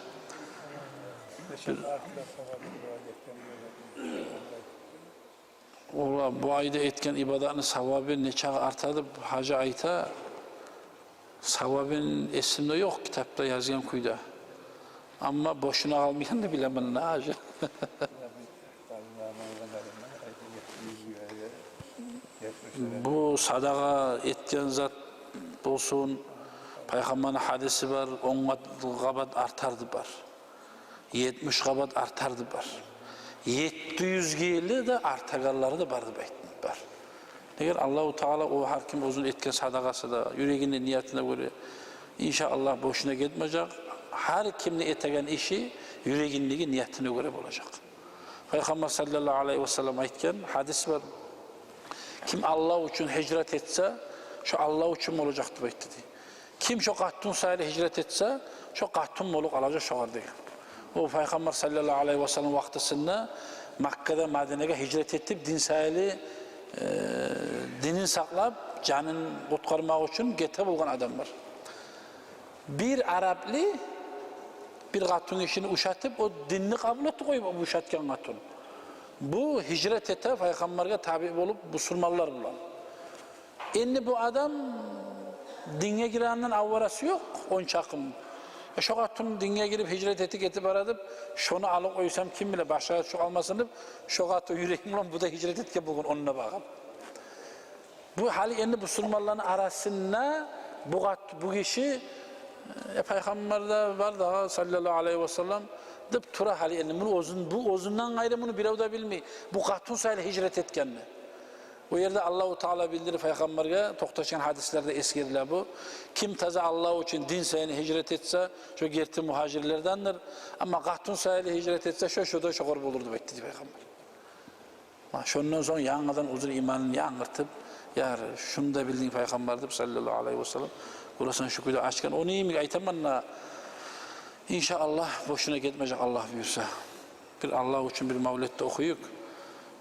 Ола, бу айда этген ибадатны савабы нечакъы арта деп гьажи айта. Савабын эсимде ёкъ, китапда язгъан кюйде. Амма бошуна къалмайгъанны билемен, гьажи. Бу садагъа этген зат болсун, Пайхаммарны гьадиси бар, он къабат артар деп бар. Етмиш къабат артар деп бар. Етти юз геле де артагъанлары да бар деп айтып бар. Негер Аллагьу Таала, о гьар ким оьзюню этген садагъасы да, юрегини ниятына гёре, иншааллагь, бошуна гетмежек. Гьар кимни этеген иши юрегиндеги ниятына гёре болажакъ. Пайхаммар саллаллагьу алайгьи васаллам айтгъан гьадис бар: «Ким Аллагь учун гьижрат этсе, шо Аллагь учун болажакъ», – деп айтды дей. «Ким шо къатун саялы гьижрат этсе, шо къатун болуп къалажакъ шогъар», – деген. О Пайхаммар саллаллагьу алайгьи васаллам вакътисинде Маккадан Мадинагъа гьижрат этип, дин саялы, э, динин сакълап, жанын къутгъармакъ учун гете болгъан адамлар. Бир араплы бир къатун гишини ушатып, о динни къабул этип къоюп, бу ушатгъан къатун. Бу гьижрат эте, Пайхаммаргъа табиъ болуп, бусурманлар булан. Энди бу адам динге гиренден аварасы ёкъ, ончакъы. Э, шо къатун динге гирип, гьижрат этип гетип бара деп, шону алып къойсам, ким биле, башгъа чукъ алмасын деп, шо къатун юрегим булан бу да гьижрат этген болгъан онда багъып. Бу гьали энди бусурманланы арасында бу къат-, бу гиши, э, Пайхаммар да бар дагъы, саллаллагьу алайгьи васаллам, деп тура гьали энди. Муну оьзюн-, бу оьзюнден къайры муну бирев де билмей, бу къатун саялы гьижрат этгенни. О ерде Аллагьу Таала билдирип Пайхаммаргъа, токъташгъан гьадислерде эсгериле бу. Ким таза Аллагь учун, дин саялы гьижрат этсе, шо герти мугьажирлердендир. Амма къатун саялы гьижрат этсе, шо, шо да шогъар болур деп айтды дей Пайхаммар. Ма, шондан сонг янгыдан оьзюню иманын янгыртып, яр, шуну да билдинг Пайхаммар деп, саллаллагьу алайгьи васаллам. Къурасан шо кюйде ачгъан. Ону йимик айтаман да, иншааллагь, бошуна гетмежек, Аллагь буюрса. Бир Аллагь учун бир мавлет де охуюкъ.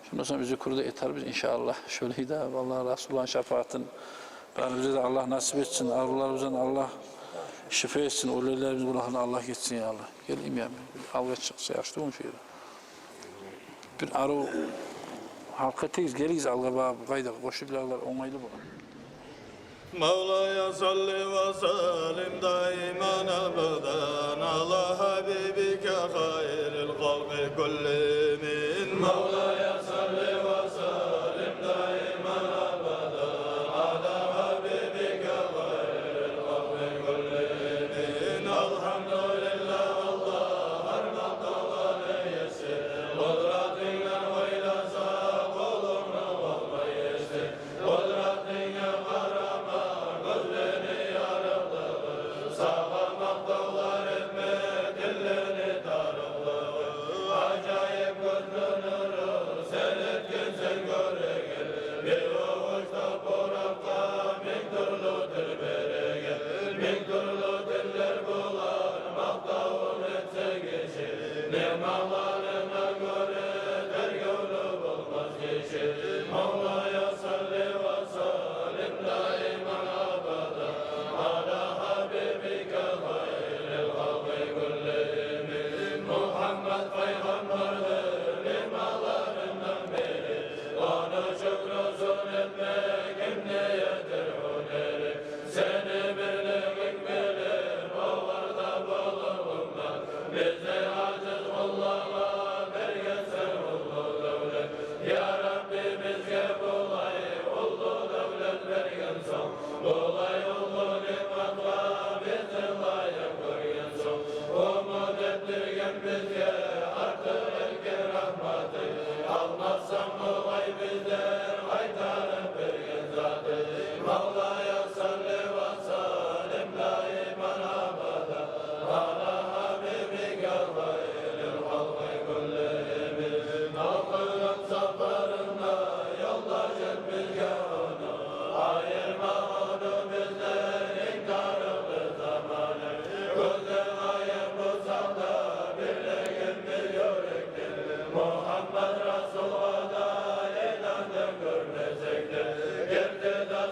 Шондан сонг бизикюрде этер биз, иншааллагь. Шолай да, Аллагь, Расулуллагьны шапаатын барыбызгъа да Аллагь насип этсин. Авруларыбыздан Аллагь шифа этсин. Оьлюлерибизни гюнагьларын Аллагь гечсин, я Аллагь. Гел, имям, алгъа чыкъса яхшы тюгюлмю шо ерде? Бир арив гьалкъа этигиз, гелигиз алгъа, бу къайда къошуп билелер, онгайлы бола. مولاي صل وسلم دائما أبدا على حبيبك خير الخلق كلهم. مولاي صل وسلم دائما أبدا على حبيبك خير الخلق كلهم. الحمد لله، الله أكبر. Къудратынга къарама, гёзлени ярыкълыгъы.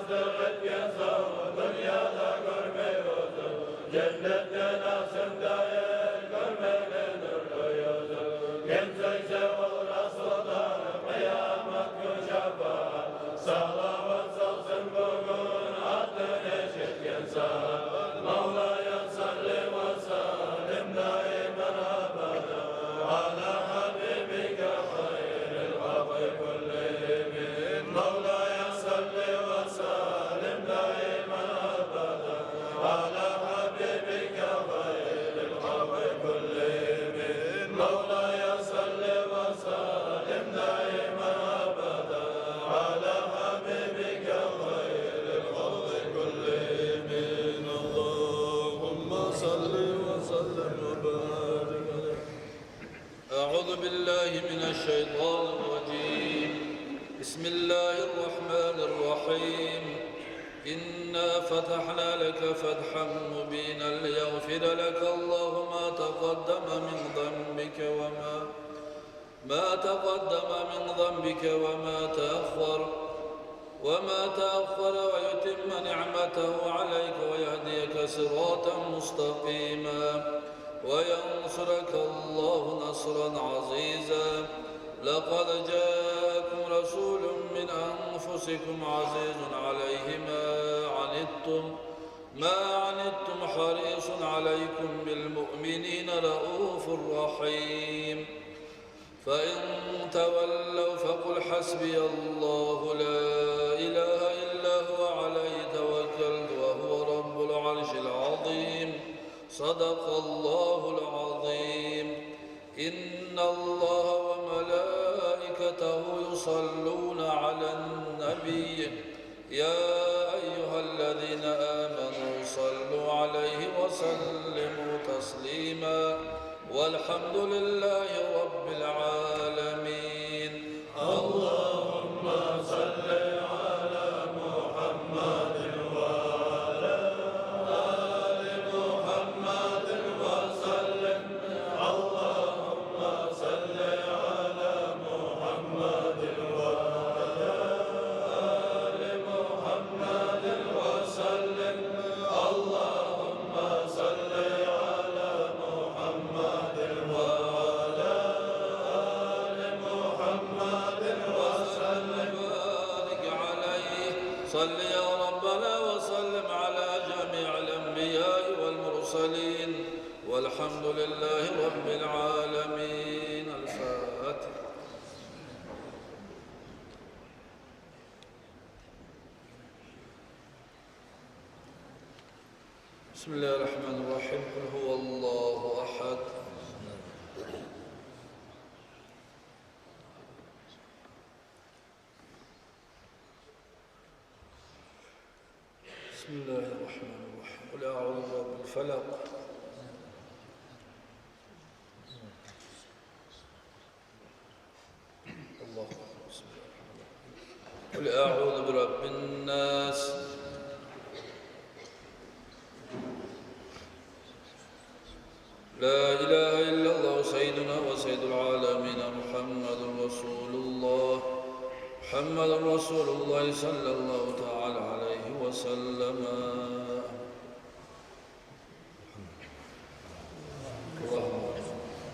Этген сав дюньяда гёрмей оьзюн, женнетде насип дайыр гёрмеге нюрлю юзюн. Ким сюйсе ол Расулдан къыямат гюн шафагьат, салават салсын бугюн атын эшитген сагьат. مولاي صل وسلم دائما أبدا على حبيبك خير الخلق كلهم. مولاي صل وسلم دائما أبدا على حبيبك خير الخلق كلهم. مولاي صل وسلم دائما أبدا على حبيبك خير الخلق كلهم. اللهم صل وسلم وبارك عليه. أعوذ بالله من الشيطان الرجيم. بسم الله الرحمن الرحيم. إنا فتحنا لك فتحا مبينا ليغفر لك الله ما تقدم من ذنبك وما، ما تقدم من ذنبك وما تأخر، وما تأخر ويتم نعمته عليك ويهديك صراطا مستقيما وينصرك الله نصرا عزيزا. لقد جاءكم رسول من أنفسكم عزيز عليه ما عنتم، ما عنتم حريص عليكم بالمؤمنين رءوف رحيم. فإن تولوا فقل حسبي الله لا إله إلا هو عليه توكلت وهو رب العرش العظيم. صدق الله العظيم. إن الله وملائكته يصلون على النبي. يا أيها الذين آمنوا صلوا عليه وسلموا تسليما. والحمد لله رب العالمين. اللهم صل على محمد وعلى آل محمد وسلم. اللهم صل على محمد وعلى آل محمد وسلم. اللهم صل على محمد وعلى آل محمد وسلم. بارك عليه. صل يا ربنا وسلم على جميع الأنبياء والمرسلين. والحمد لله رب العالمين. الفاتحة. بسم الله الرحمن الرحيم. قل هو الله أحد. بسم الله الرحمن الرحيم. قل أعوذ برب الفلق. الله أكبر. بسم الله الرحمن الرحيم. قل أعوذ برب الناس. لا إله إلا الله سيدنا وسيد العالمين محمد رسول الله. محمد رسول الله صلى الله تعالى عليه وسلم. اللهم الحمد لله.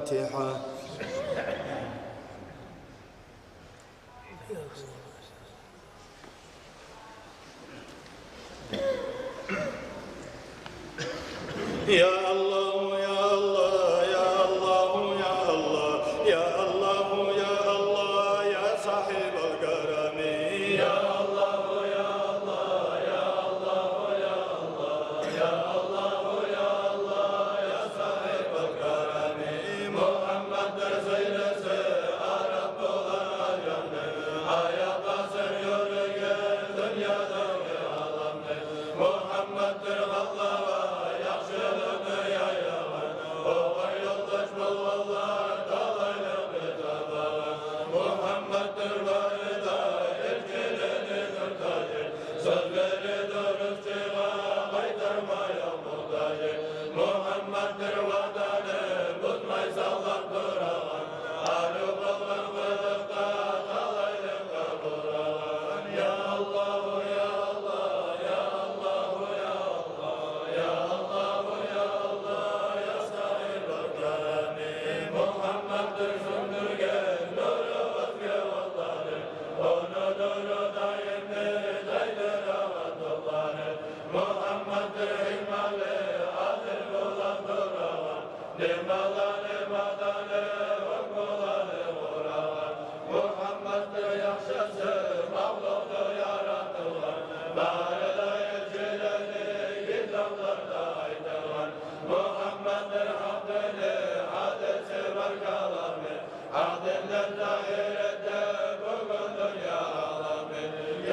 الفاتحة. يا الله، يا الله، يا الله، يا الله، يا الله، يا صاحب الكرم. يا الله، يا الله، يا الله، يا الله، يا الله، يا الله، يا صاحب الكرم. محمد بن زيد Иманланы, иманланы, гьукмуланы къурагъан, Мугьамматны яхшысы, мавлуду яратылгъан, бары да элчилени китапларда айтылгъан. Мугьамматдыр гьакъ дини, гьадиси бар каламы, гьакъ динден загьир эте бугюн дюнья аламы.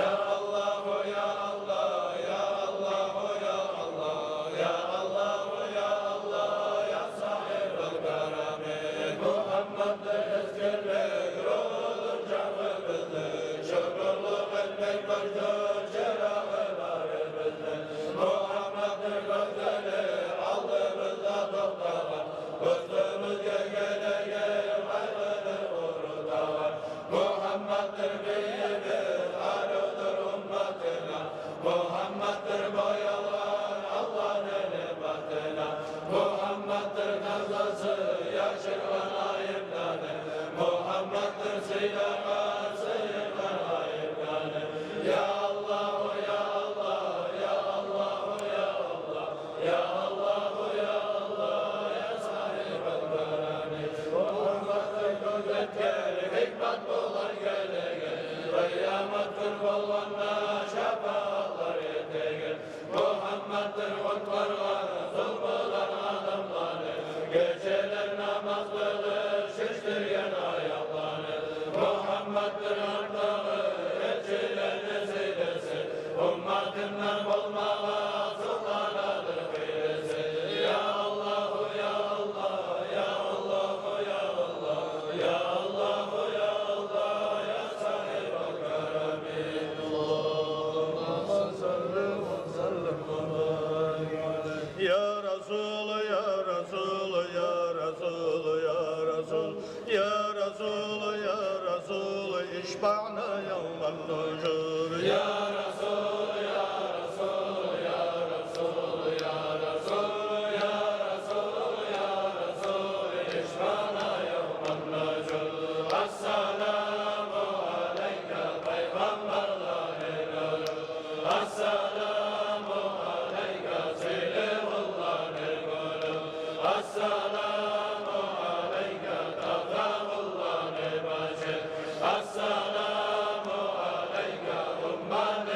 Я Аллагьу, я Аллагь, я Аллагьу, я Аллагь, я Аллагьу, я Аллагь, я сагьибал карамы. Мугьамматдыр эсгермек, нурудур жангыбызны, шюкюрлюк этмек борчдур чырагъы барыбызны. Мугьамматдыр гёзели, алдыбызда токътагъан, уьстюбюзге гелеген къайгъыны урутагъан. Мугьамматдыр бийибиз, арудур умматына, Мугьамматдыр боялгъан Аллагьны ниъматына. Мугьамматдыр тазасы, яшыргъан айыпланы, Мугьамматдыр сыйлагъан, сыйыргъан айыпланы. Я Аллагьу, я Аллагь, я Аллагьу, я Аллагь, я Аллагьу, я Аллагь, я сагьибал карами. Мугьамматдыр гёзетген, гьикмат булан гелеген, къыямат гюн болгъанда шапаатлар этеген. Мугьамматдыр къутгъаргъан зулмудан адамланы, гечелер намаз къылып шиштирген аякъланы. Мугьамматдыр аркъдагъы элчилени сыйлысы, умматындан болмагъа сукъланадыр хыйлысы. Я Аллагьу, я Аллагь, я Аллагьу, я Аллагь, я Аллагьу, я Аллагь, я сагьибал карами. Аллагьумма салли ва саллим ва барик алайгь. يا رسول، يا رسول، يا رسول، يا رسول، يا رسول، يا رسول، اشفعنا يوم النشور. يا رسول، يا رسول، يا رسول، يا رسول، يا رسول، يا رسول، اشفعنا يوم النشور. السلام عليك, пайхаммарланы нуру. السلام عليك, сыйлы улланы гюлю. السلام عليك, таза улланы башы. السلام عليك, умманы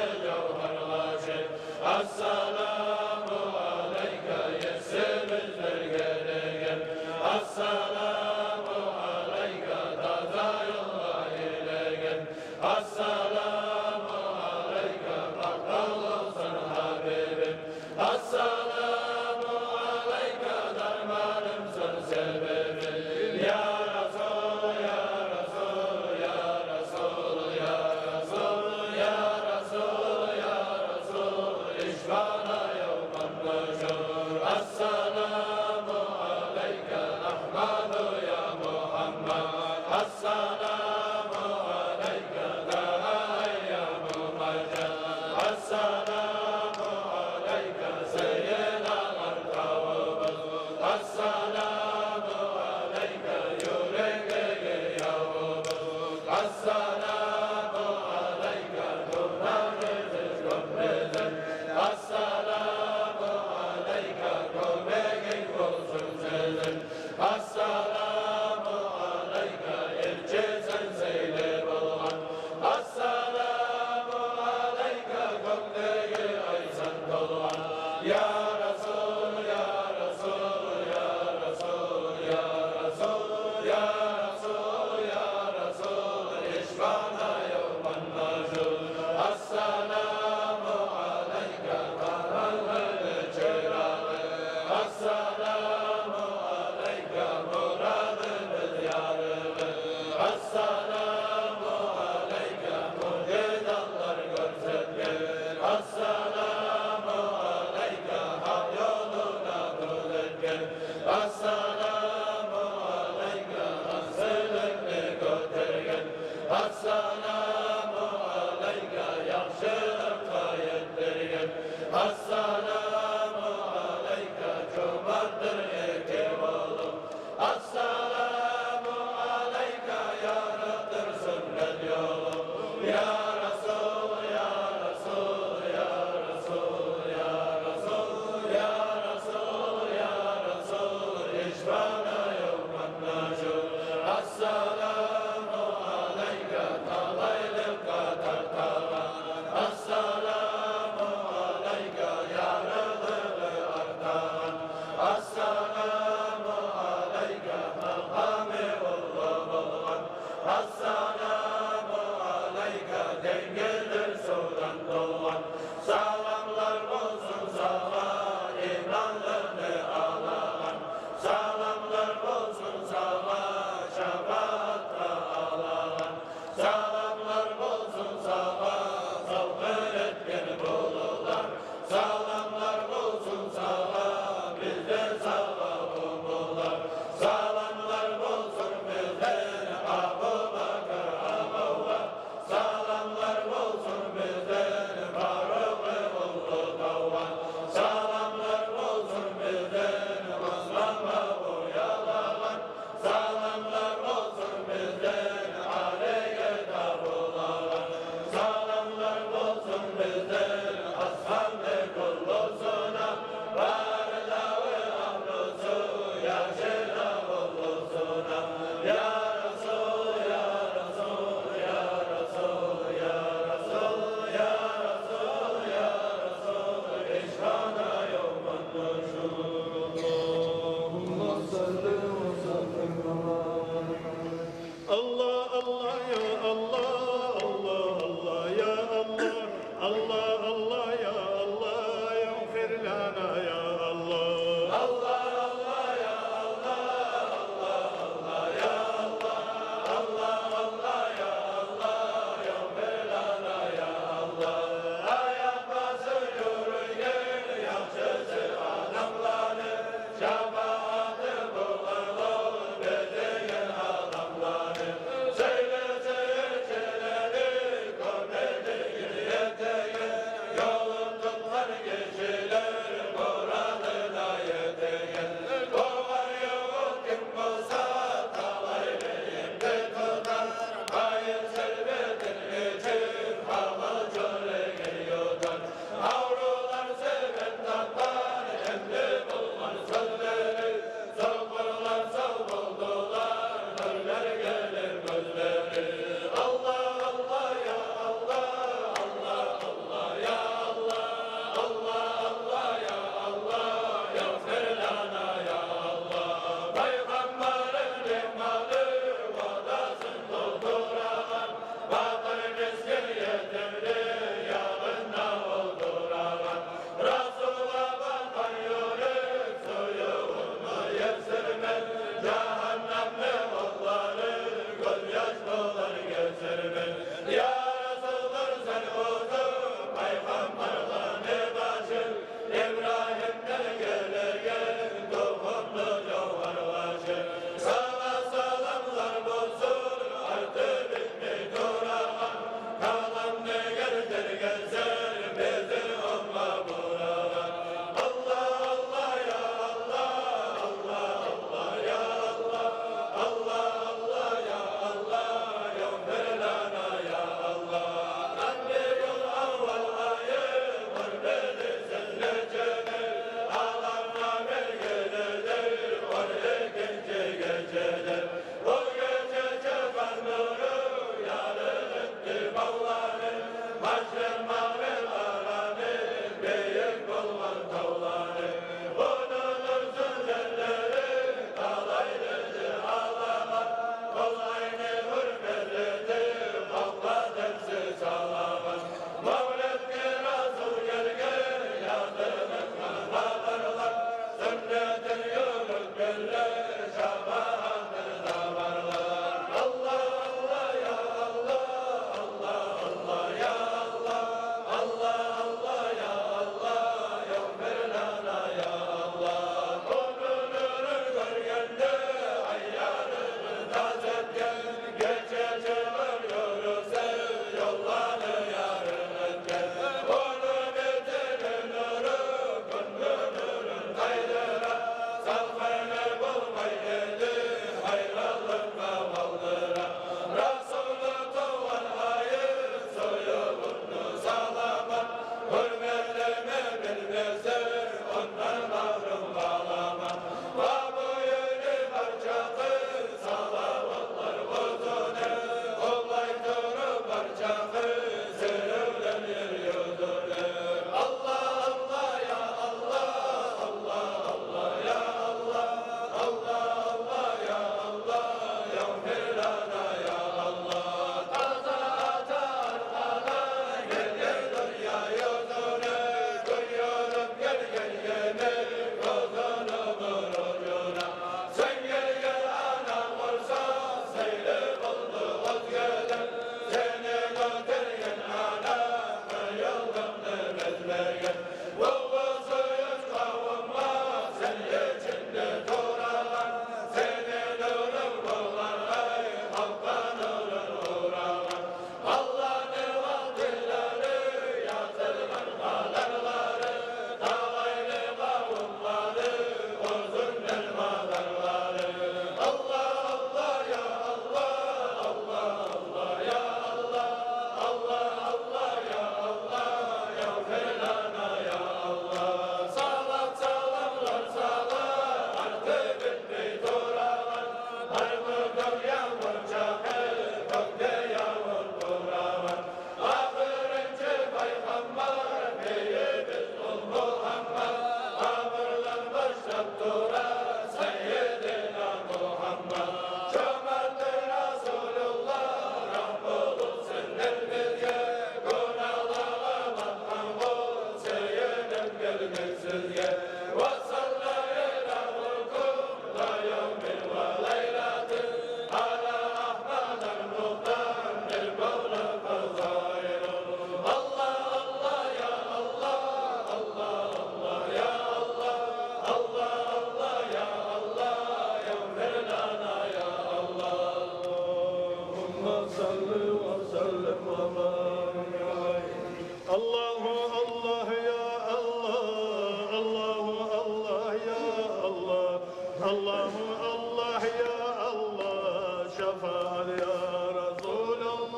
Аллагьу Аллагь, я Аллагь, Аллагьу Аллагь, я Аллагь, Аллагьу Аллагь, я Аллагь, шафаат, я Расулаллагь.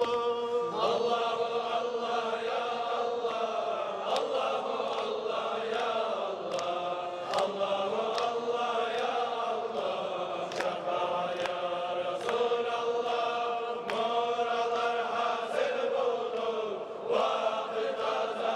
Аллагьу Аллагь, я Аллагь, Аллагьу Аллагь, я Аллагь, Аллагьу Аллагь, я Аллагь, шафаат, я Расулаллагь. Муратлар гьасил болду, вакъти таза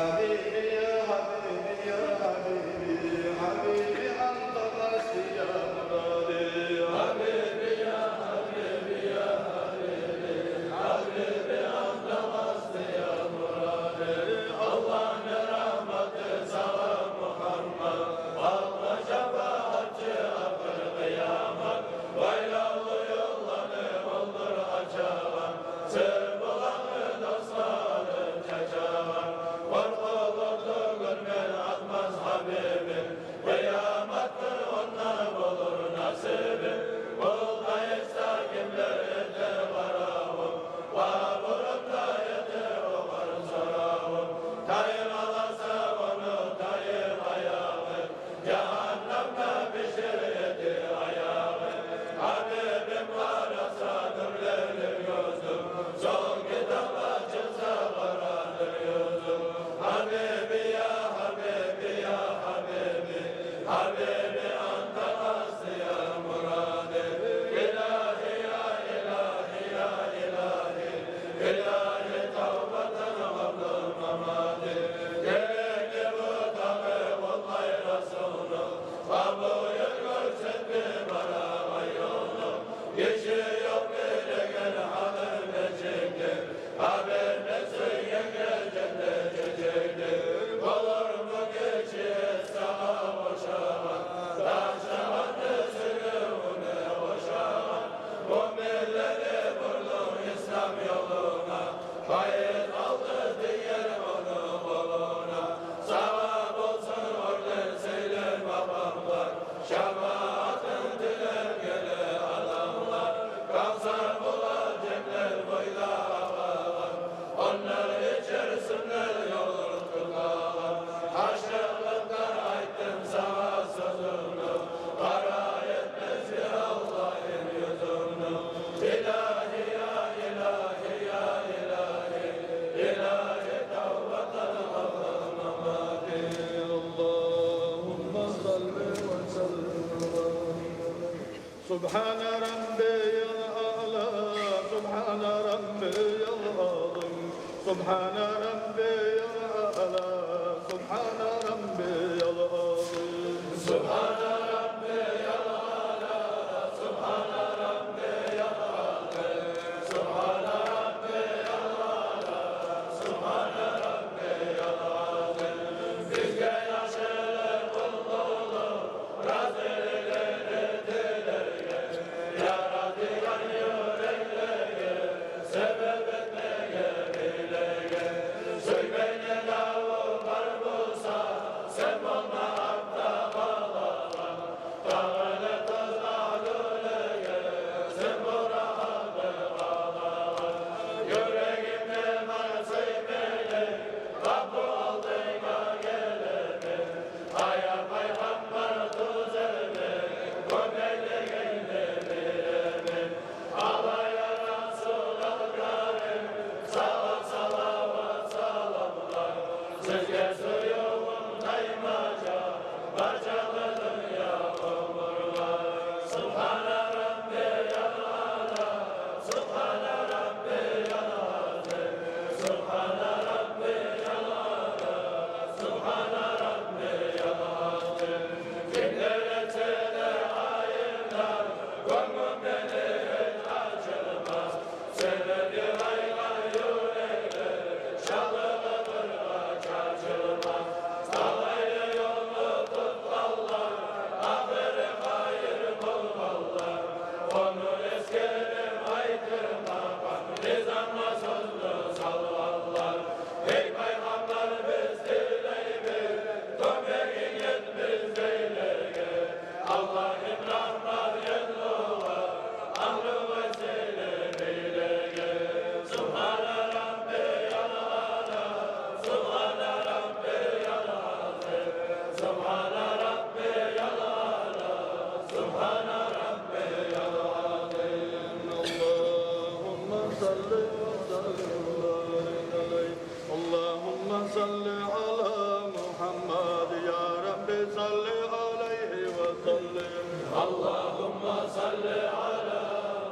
حبيبي يا حبيبي يا حبيبي، حبيبي أنت قصدي يا مرادي. حبيبي يا حبيبي يا حبيبي، حبيبي أنت قصدي يا مرادي. Аллагьны рагьматы сагъа, Мугьаммат, халкъгъа шапаатчы ахыр къыямат. Байлавлу ёлланы олдур ачагъан, сыр булагъы досгъа алып чачагъан. Къоркъулукъ тюгюл мен, атмас Гьабибим, къыямат гюн онда болур насибим. Бу къайсда кимлер этер къаравул, къабурунда этер огъар соравул. Тайып къалса ону тайып аягъы, жагьаннемде бишер эди аягъы. Гьабибим къараса нюрленир юзю, сол китап ачылса къарадыр юзю. Гьабиби я гьабиби я гьабиби, гьабиби анта къасди я муради. Илагьи я илагьи я илагьи, илагьи тавбатан къабла мамади. Герекли бу дагъы олай Расулну, къабулун гёрсетме барагъан ёлну. Гиши ёкъ билеген гьалын нечикдир, Гьабибни сюйгенге женнет чечекдир. Болурму гиши сагъа ошагъан, ташлагъанны сюювюне къошагъан? Муъминлени бурдунг ислам ёлуна, пайыз алды динни ону къолуна. Сагъа болсун оьрлер, сыйлы макъамлар, шапаатын тилеп геле адамлар. Кавсар булакъ женнет бойда агъагъан, ондан ичерсинлер ёлун тутагъан. Ашыкълыкъдан айтдым сагъа сёзюмню, къара этмесге Аллагьым юзюмню. Илагьи я илагьи я илагьи, илагьи سبحان ربي الأعلى، سبحان ربي العظيم، سبحان ربي الأعلى، سبحان ربي العظيم. سبحان ربي الأعلى، سبحان ربي العظيم، سبحان ربي الأعلى، سبحان ربي العظيم. Бизге яхшылыкъ, уллулукъ, разиликни тилерге, яратгъан юреклеге себеп этмеге билеге. Сюймейген даву бар буса, сен болма артда къалагъан. Дагъы да тозгъан юреге сен бол рагьатлыкъ алагъан. Юрегимде бар сюймеклик, Раббу алдынга гелемен. Ая пайхаммар тюземен, кёмеклегенни билемен. Алай я Расул ал-Карим, сагъа салават, саламлар. Сизге сюювюм таймажа, барча дюнья оьмюрлер. Субгьана раббиял аъла, субгьана раббиял азим, субгьана раббиял аъла, субгьана раббиял азим. Кимлер этсе де айыплар, гёнгюм мени гьеч ачылмас. Сени йылайгъан юреклер шалыгъы бир де чачылмас. Талай да ёлну тутгъанлар, ахыры хайыр болгъанлар. Ону эсгерип айтдырмагъа, низамгъа сёзню салгъанлар. Гьей пайхаммар, биз тилейбиз, кёмегинг ет биз бейлеге. Аллагьым, рагьмат эт огъар, агьлюге, сыйлы бийлеге. Субгьана раббиял аъла, субгьана раббиял азим, субгьана раббиял аъла, субгьана раббиял азим. Аллагьумма салли ва саллим ва барик алайгьи. اللهم صل على محمد، يا رب صل عليه وسلم. اللهم صل على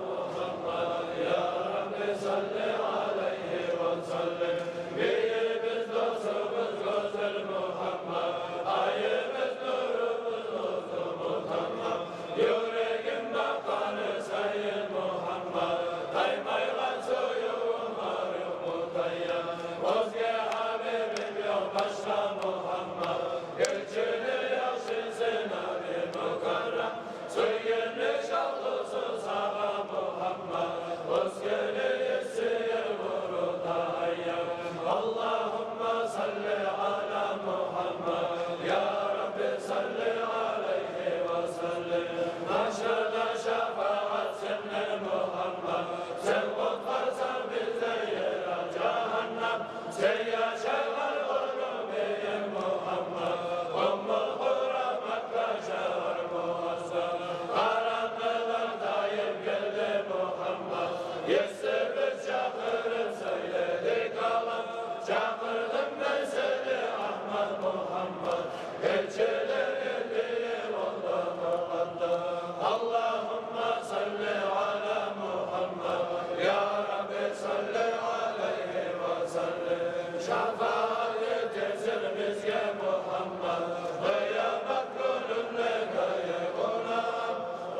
محمد، يا رب صل عليه وسلم. Бирибиз досубуз гёзел Мугьаммат, айыбыз, нурубуз, узуму тамам. Юрегим бакъгъаны сайын Мугьаммат, таймайгъан сюювюм арив мутаям. Оьзге гьабибим ёкъ башгъа Мугьаммат, гелчини яхшысы, наби мукаррам. Сюйгенни шавкъусу сагъа Мугьаммат, оьзгени эсине вурута айям. اللهم صل على محمد، يا رب صل عليه وسلم. Магьшарда шафагьат сенден, Мугьаммат, сен къутгъарсанг бизин ерден жагьаннам. Сен яшайгъан оьрюм бийим, Мугьаммат, Умму Къура, Макка шагьар муаззам. Къарангылар тайып гелди, Мугьаммат, есибиз чакъырып сёйледи калам. Чакъырдым мен сени, Агьмат Мугьаммат, гелчилер гелди олда мукъаддам. اللهم صل على محمد، يا رب صل عليه وسلم. Шафагьат этесен бизге, Мугьаммат, къыямат гюнюнде къайгъыланам.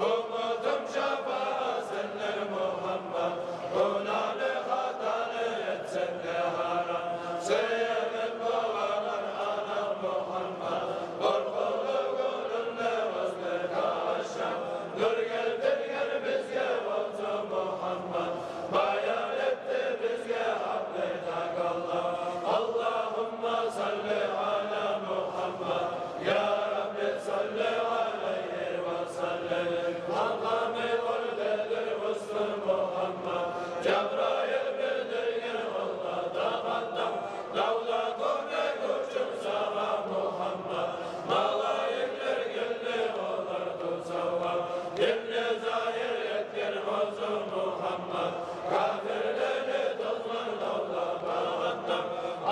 Умутум шафагьат сенден, Мугьаммат, гюнагьны, хатаны этсем де гьарам. Сюеген болгъанлар анам, Мугьаммат, къоркъувлу гюнюнде оьзлеге ашам. Нюр гелтирген бизге оьзю Мугьаммат, баян этди бизге гьакъны такаллам. اللهم صل على محمد، يا رب صل عليه وسلم. Макъамы оьрдедир узун, Мугьаммат, Жабрайыл билдирген олда да къадам. Давда кёмек учун сагъа, Мугьаммат, малайиклер гелди, олар тутсалгъан. Динни загьир этген оьзю Мугьаммат, капирлени тозгъан давда багъатдан.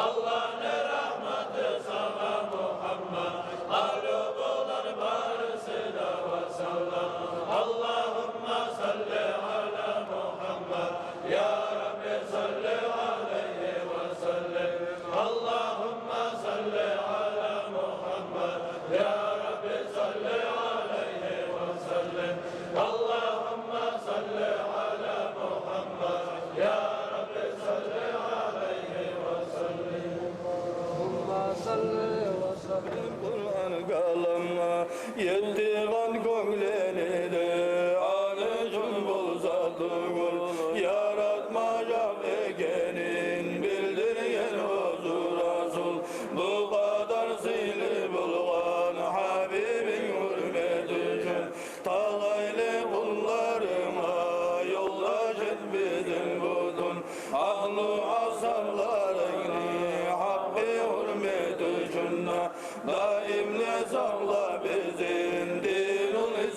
Аллагьны рагьматы сагъа, Мугьаммат, агьлю булан барысы да вассалам. اللهم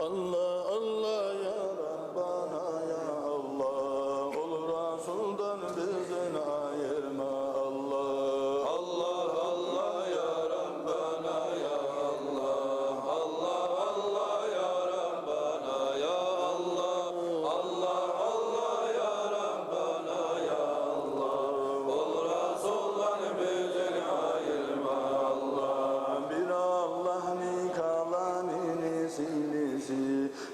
Аллагь, Аллагь, я Раббана, я Аллагь, ол Расулдан бизин айырма, Аллагь. Аллагь, Аллагь, я Раббана, я Аллагь, Аллагь, Аллагь, я Раббана, я Аллагь, Аллагь, Аллагь, я Раббана, я Аллагь, ол Расулдан бизин айырма, Аллагь. Бир Аллагьны каламыны сыйлысы,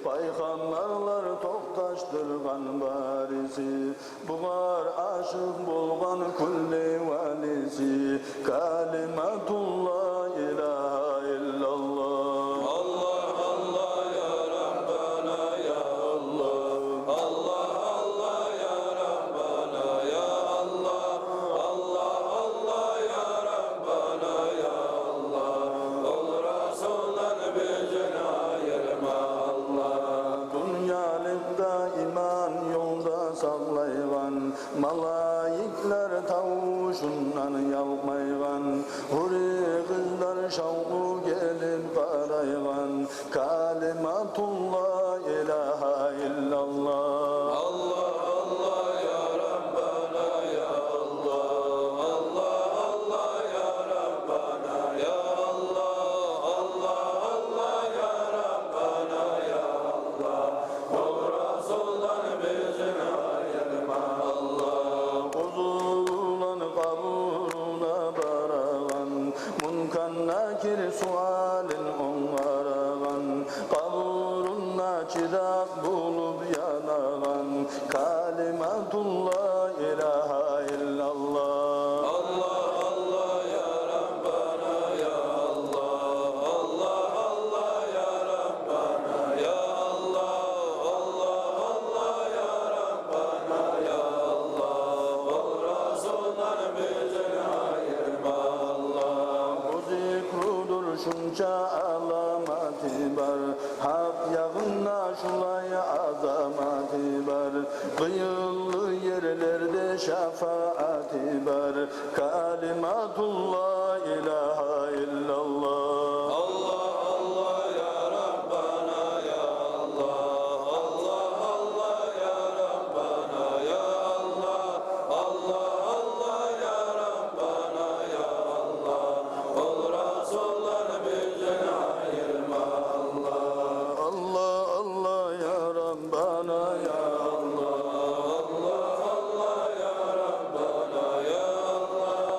пайхаммарлар токъташдыргъан бариси, бугъар ашыкъ болгъан кюллю валиси, калимату ла илагьа иллаллагь. Аллагь, Аллагь, я Раббана, я Аллагь, Аллагь, Аллагь, я Раббана, я Аллагь, Аллагь, Аллагь, я Раббана, я Аллагь, ол Расулдан бизин айырма, Аллагь. Дюньялыкъда иман ёлда сакълайгъан, малайиклер тавушундан ялкъмайгъан, гьюри къызлар шавкълу гелип къарайгъан, калимату ла илагьа иллаллагь. Аллагь, Аллагь, я Раббана, я Аллагь, Аллагь, Аллагь, я Раббана, я Аллагь, Аллагь, Аллагь, я Раббана, я Аллагь, ол Расулдан бизин айырма, Аллагь. Къузулан къабуруна барагъан, Мункар Накир суалын онгарагъан, къабурунда чыракъ болуп янагъан, калимату ла илагьа иллаллагь. Аллагь, Аллагь, я Раббана, я Аллагь, Аллагь, Аллагь, я Раббана, я Аллагь, Аллагь, Аллагь, я Раббана, я Аллагь, ол Расулдан бизин айырма, Аллагь. Бу зикрудур шунча аламаты бар, гьакъ ягъында шулай азаматы бар, къыйынлы ерлерде шафааты бар, калимату ла илагьа иллаллагь. Аллагь, Аллагь, я Раббана, я Аллагь, Аллагь, Аллагь, я Раббана, я Аллагь, Аллагь, Аллагь, я Раббана, я Аллагь, ол Расулдан бизин айырма, Аллагь. Аллагь, Аллагь, я Раббана, я Аллагь, Аллагь, Аллагь, я Раббана, я Аллагь,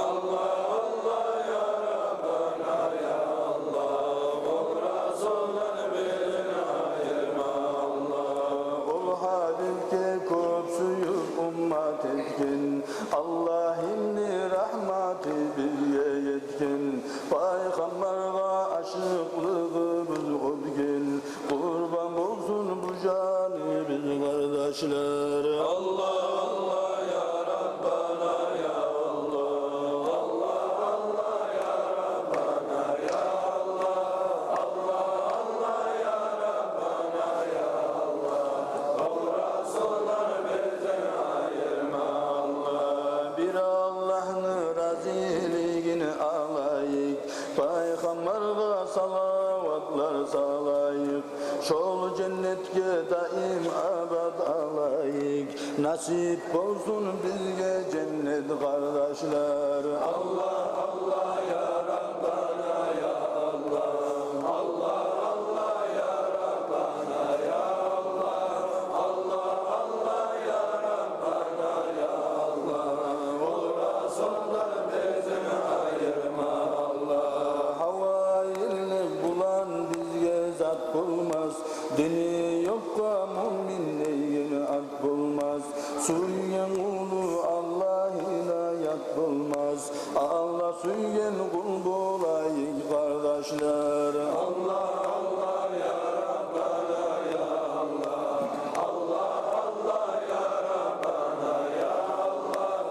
Аллагь, Аллагь, я Раббана, я Аллагь, ол Расулдан бизин айырма, Аллагь. Ол Гьабибге кёп сююп уммат этген, Аллагьны рагьматы бизге етген, пайхаммаргъа ашыкълыгъыбыз оьтген. Къурбан болсун бу жаныбыз, къардашлар. Аллагь, Аллагь, я Раббана, я Аллагь, Аллагь, Аллагь, я Раббана, я Аллагь, Аллагь, Аллагь, я Раббана, я Аллагь, ол Расулдан бизин айырма, Аллагь. Бир Аллагьны разилигин алайыкъ, пайхаммаргъа салаватлар салайыкъ, шол женнетге даим абат алайыкъ. Насип болсун бизге женнет, къардашлар. Аллагь, Аллагь, я Раббана, я Аллагь, Аллагь, Аллагь, я Раббана, я Аллагь, Аллагь, Аллагь, я Раббана, я Аллагь, ол Расулдан бизин айырма, Аллагь. Гьавайыллыкъ булан бизге зат болмас, дини ёкъгъа муъмин деген ат болмас. Сюйген къулу Аллагьына ят болмас. Аллагь сюйген къул болайыкъ, къардашлар. Аллагь, Аллагь, я Раббана, я Аллагь, Аллагь, Аллагь, я Раббана, я Аллагь,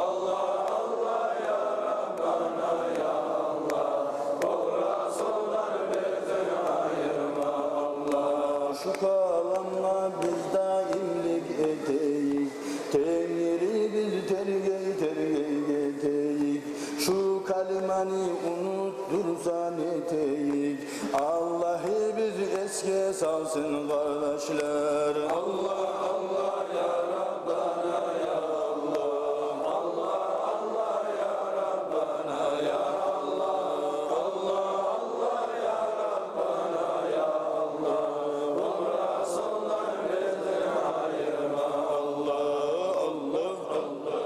Аллагь, Аллагь, я Раббана, я Аллагь, ол Расулдан бизин айырма, Аллагь. Шу каламгъа биз даимлик этейик, Тенгирибиз тергей-тергей гетейик. Шу калиманы унутдурса не этейик? Аллагь Биз эсге салсын, къардашлар. Аллагь, Аллагь, я Раббана, я Аллагь. Аллагь, Аллагь, я Раббана, я Аллагь. Аллагь, Аллагь, я Раббана, я Аллагь. Бу Расулдан бизин айырма, Аллагь, Аллагь, Аллагь.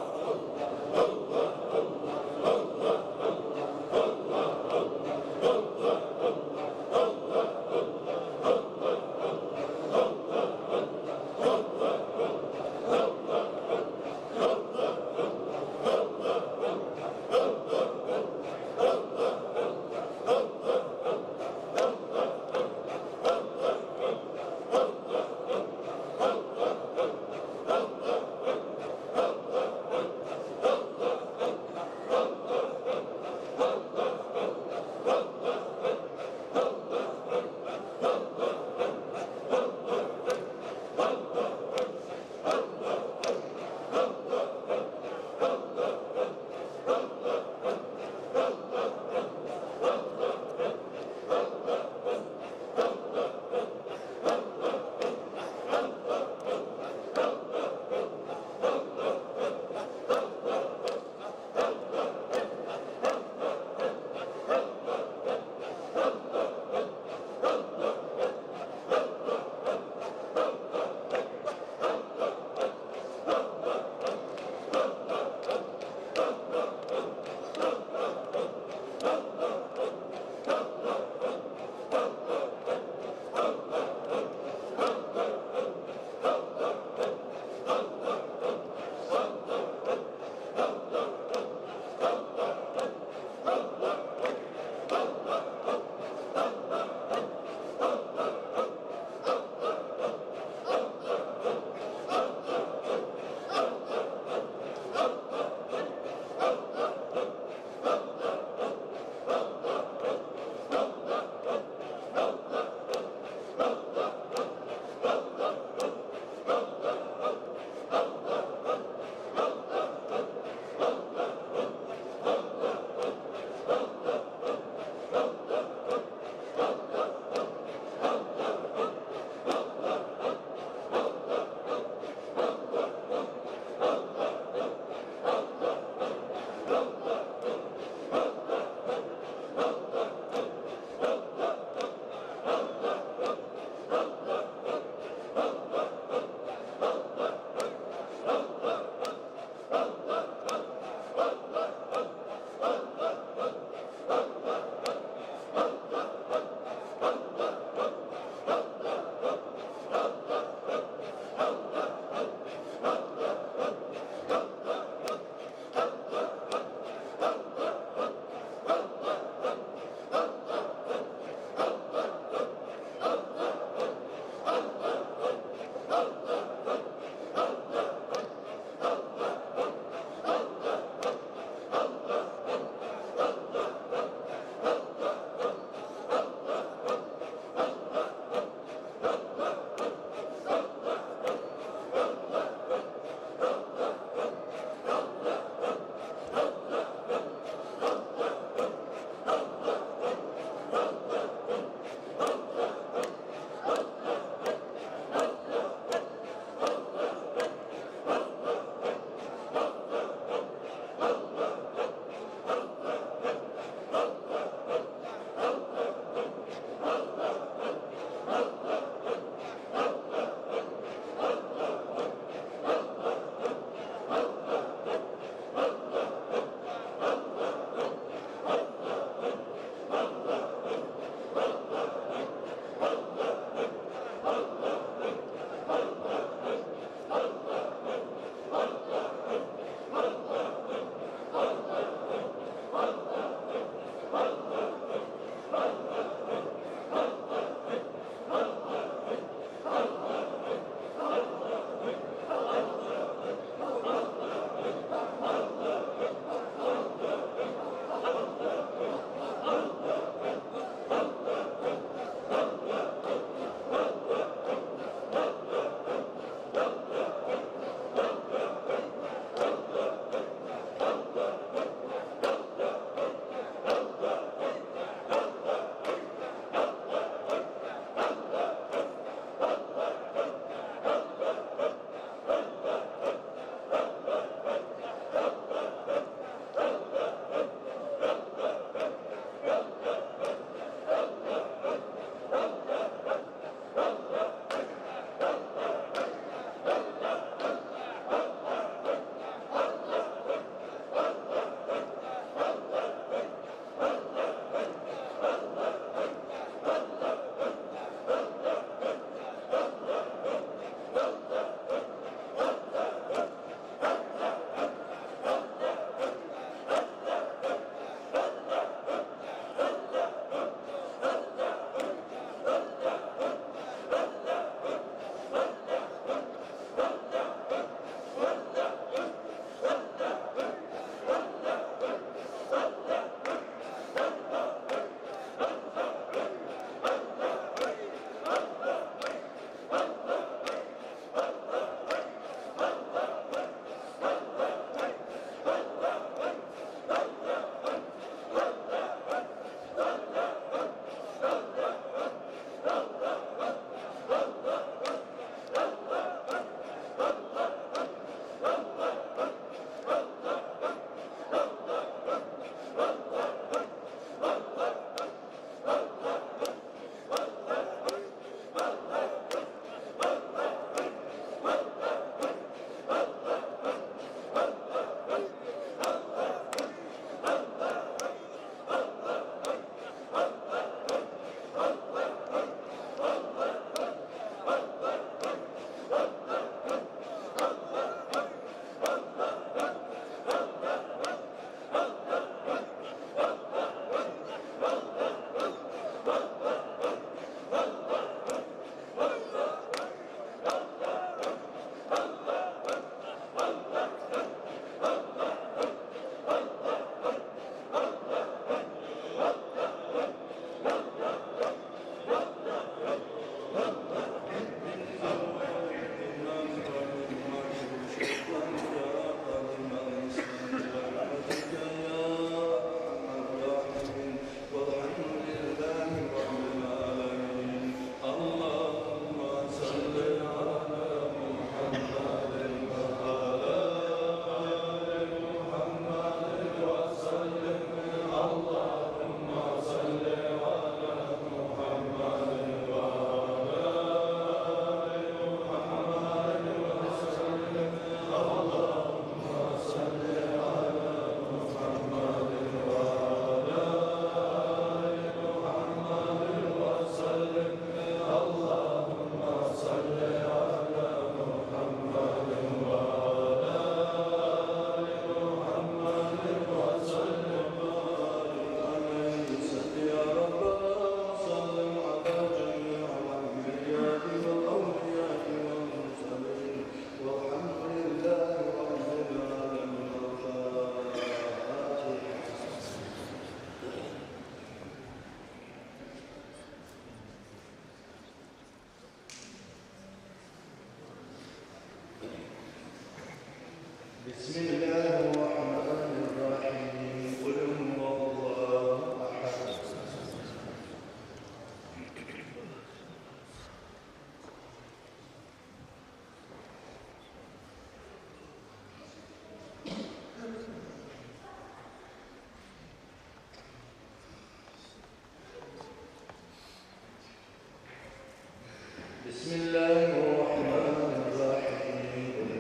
بسم الله الرحمن الرحيم. قل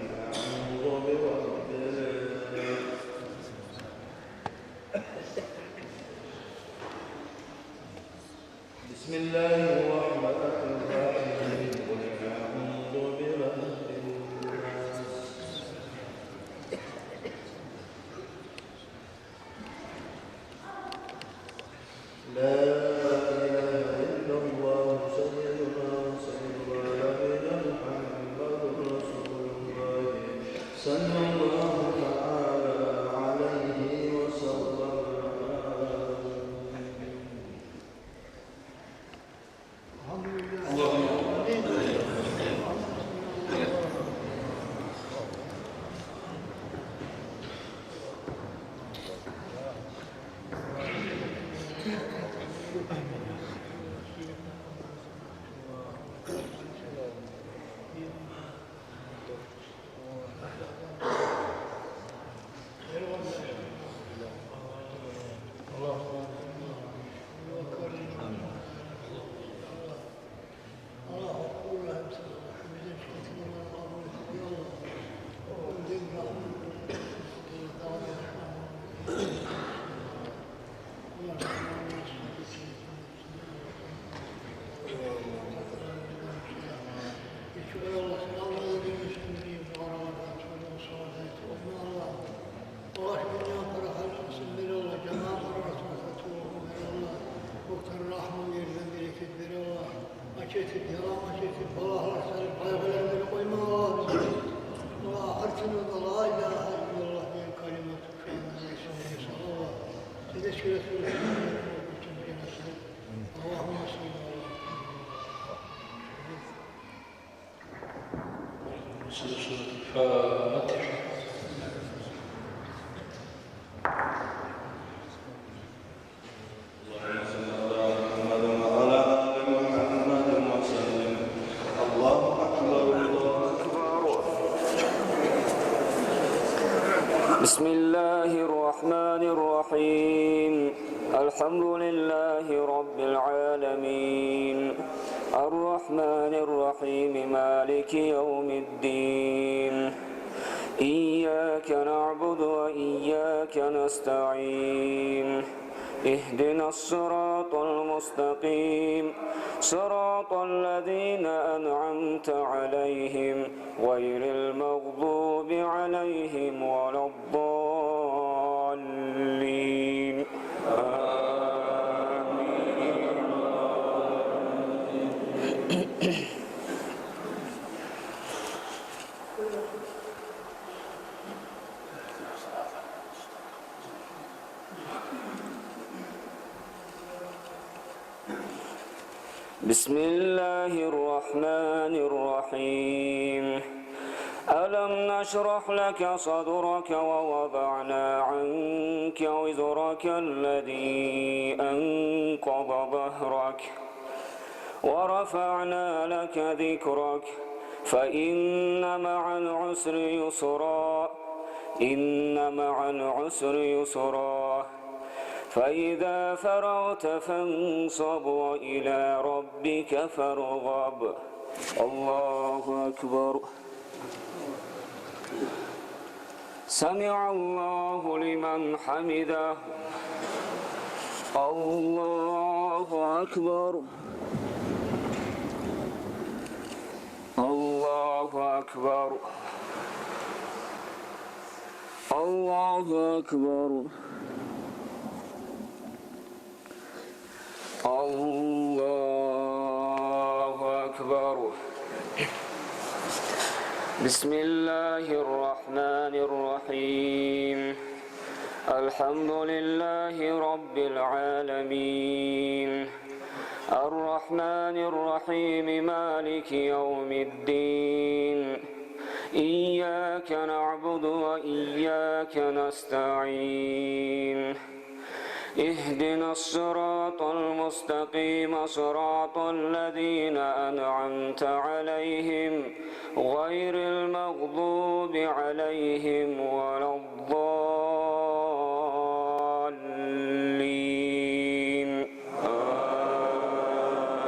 أعوذ برب الناس. بسم الله الرحمن الرحيم. قل أعوذ برب الناس. لا إله إلا الله سيدنا وسيد العالمين محمد رسول الله صلى الله تعالى عليه وسلم. آمين. Гетип, ялан гетип, балагьлар салып, къайгъылар берип къойма, Аллагь, бизге. Ва ахырсында да ла илагьа иллаллагь деген калимат. Аллагьумма салли ала Фатигьа. اللهم صل على محمد وعلى آل محمد وسلم. الله أكبر، الله أكبر. بسم الله الرحمن الرحيم. الحمد لله رب العالمين. الرحمن الرحيم. مالك يوم الدين. إياك نعبد وإياك نستعين. اهدنا الصراط المستقيم. صراط الذين أنعمت عليهم غير المغضوب عليهم ولا الضالين. آمين. بسم الله الرحمن الرحيم. ألم نشرح لك صدرك ووضعنا عنك وزرك الذي أنقض ظهرك ورفعنا لك ذكرك فإن مع العسر يسرا. إن مع العسر يسرا. فإذا فرغت فانصب وإلى ربك فارغب. الله أكبر. سمع الله لمن حمده. الله أكبر. الله أكبر. الله أكبر. الله أكبر. بسم الله الرحمن الرحيم. الحمد لله رب العالمين. الرحمن الرحيم. مالك يوم الدين. إياك نعبد وإياك نستعين. اهدنا الصراط المستقيم، صراط الذين أنعمت عليهم، غير المغضوب عليهم ولا الضالين. آمين.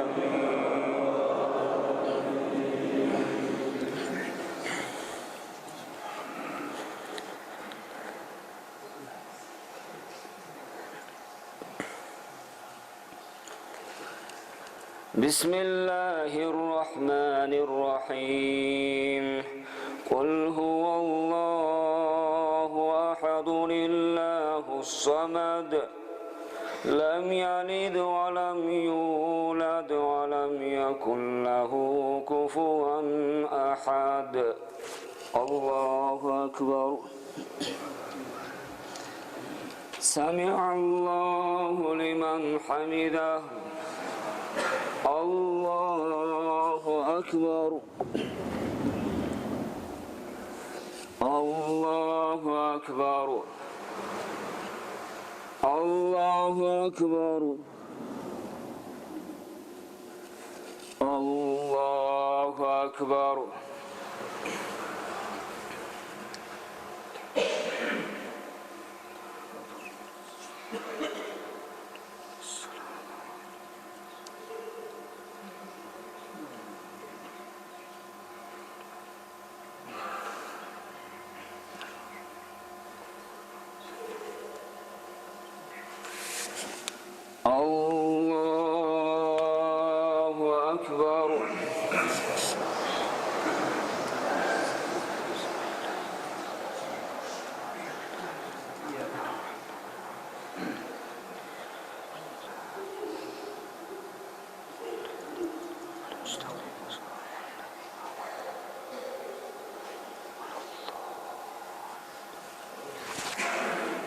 بسم الله الرحمن الرحيم. قل هو الله أحد، الله الصمد، لم يلد ولم يولد ولم يكن له كفوا أحد. الله أكبر. سمع الله لمن حمده. الله أكبر. الله أكبر. الله أكبر. الله أكبر. الله أكبر.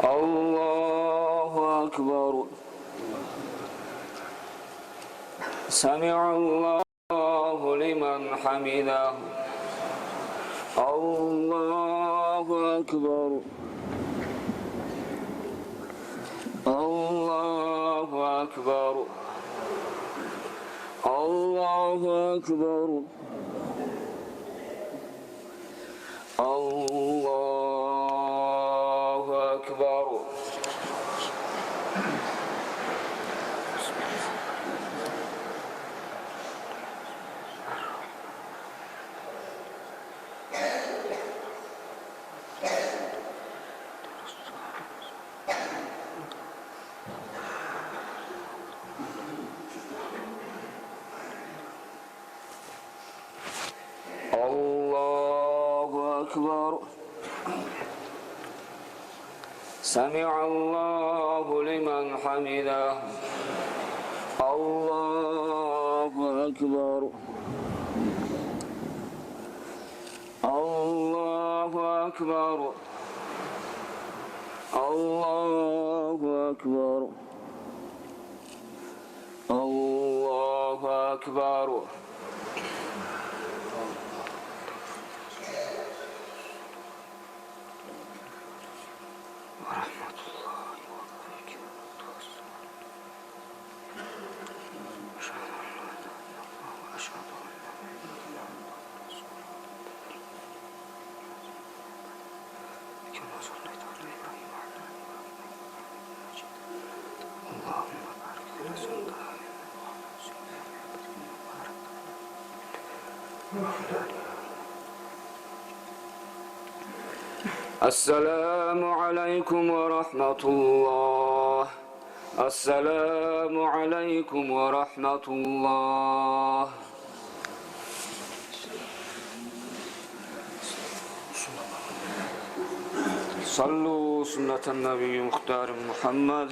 الله أكبر. سمع الله لمن حمده. الله أكبر. الله أكبر. الله أكبر. الله أكبر. الله أكبر. سمع الله لمن حمده. الله أكبر. الله أكبر. الله أكبر. الله أكبر. ورحمة الله وبركاته. أشهد أن لا إله إلا الله، أشهد أن محمدا عبده ورسوله. كما صليت على إبراهيم وعلى آل إبراهيم إنك حميد مجيد. اللهم بارك على سيدنا محمد وعلى آل. السلام عليكم ورحمة الله. السلام عليكم ورحمة الله. صلوا سنة النبي المختار محمد.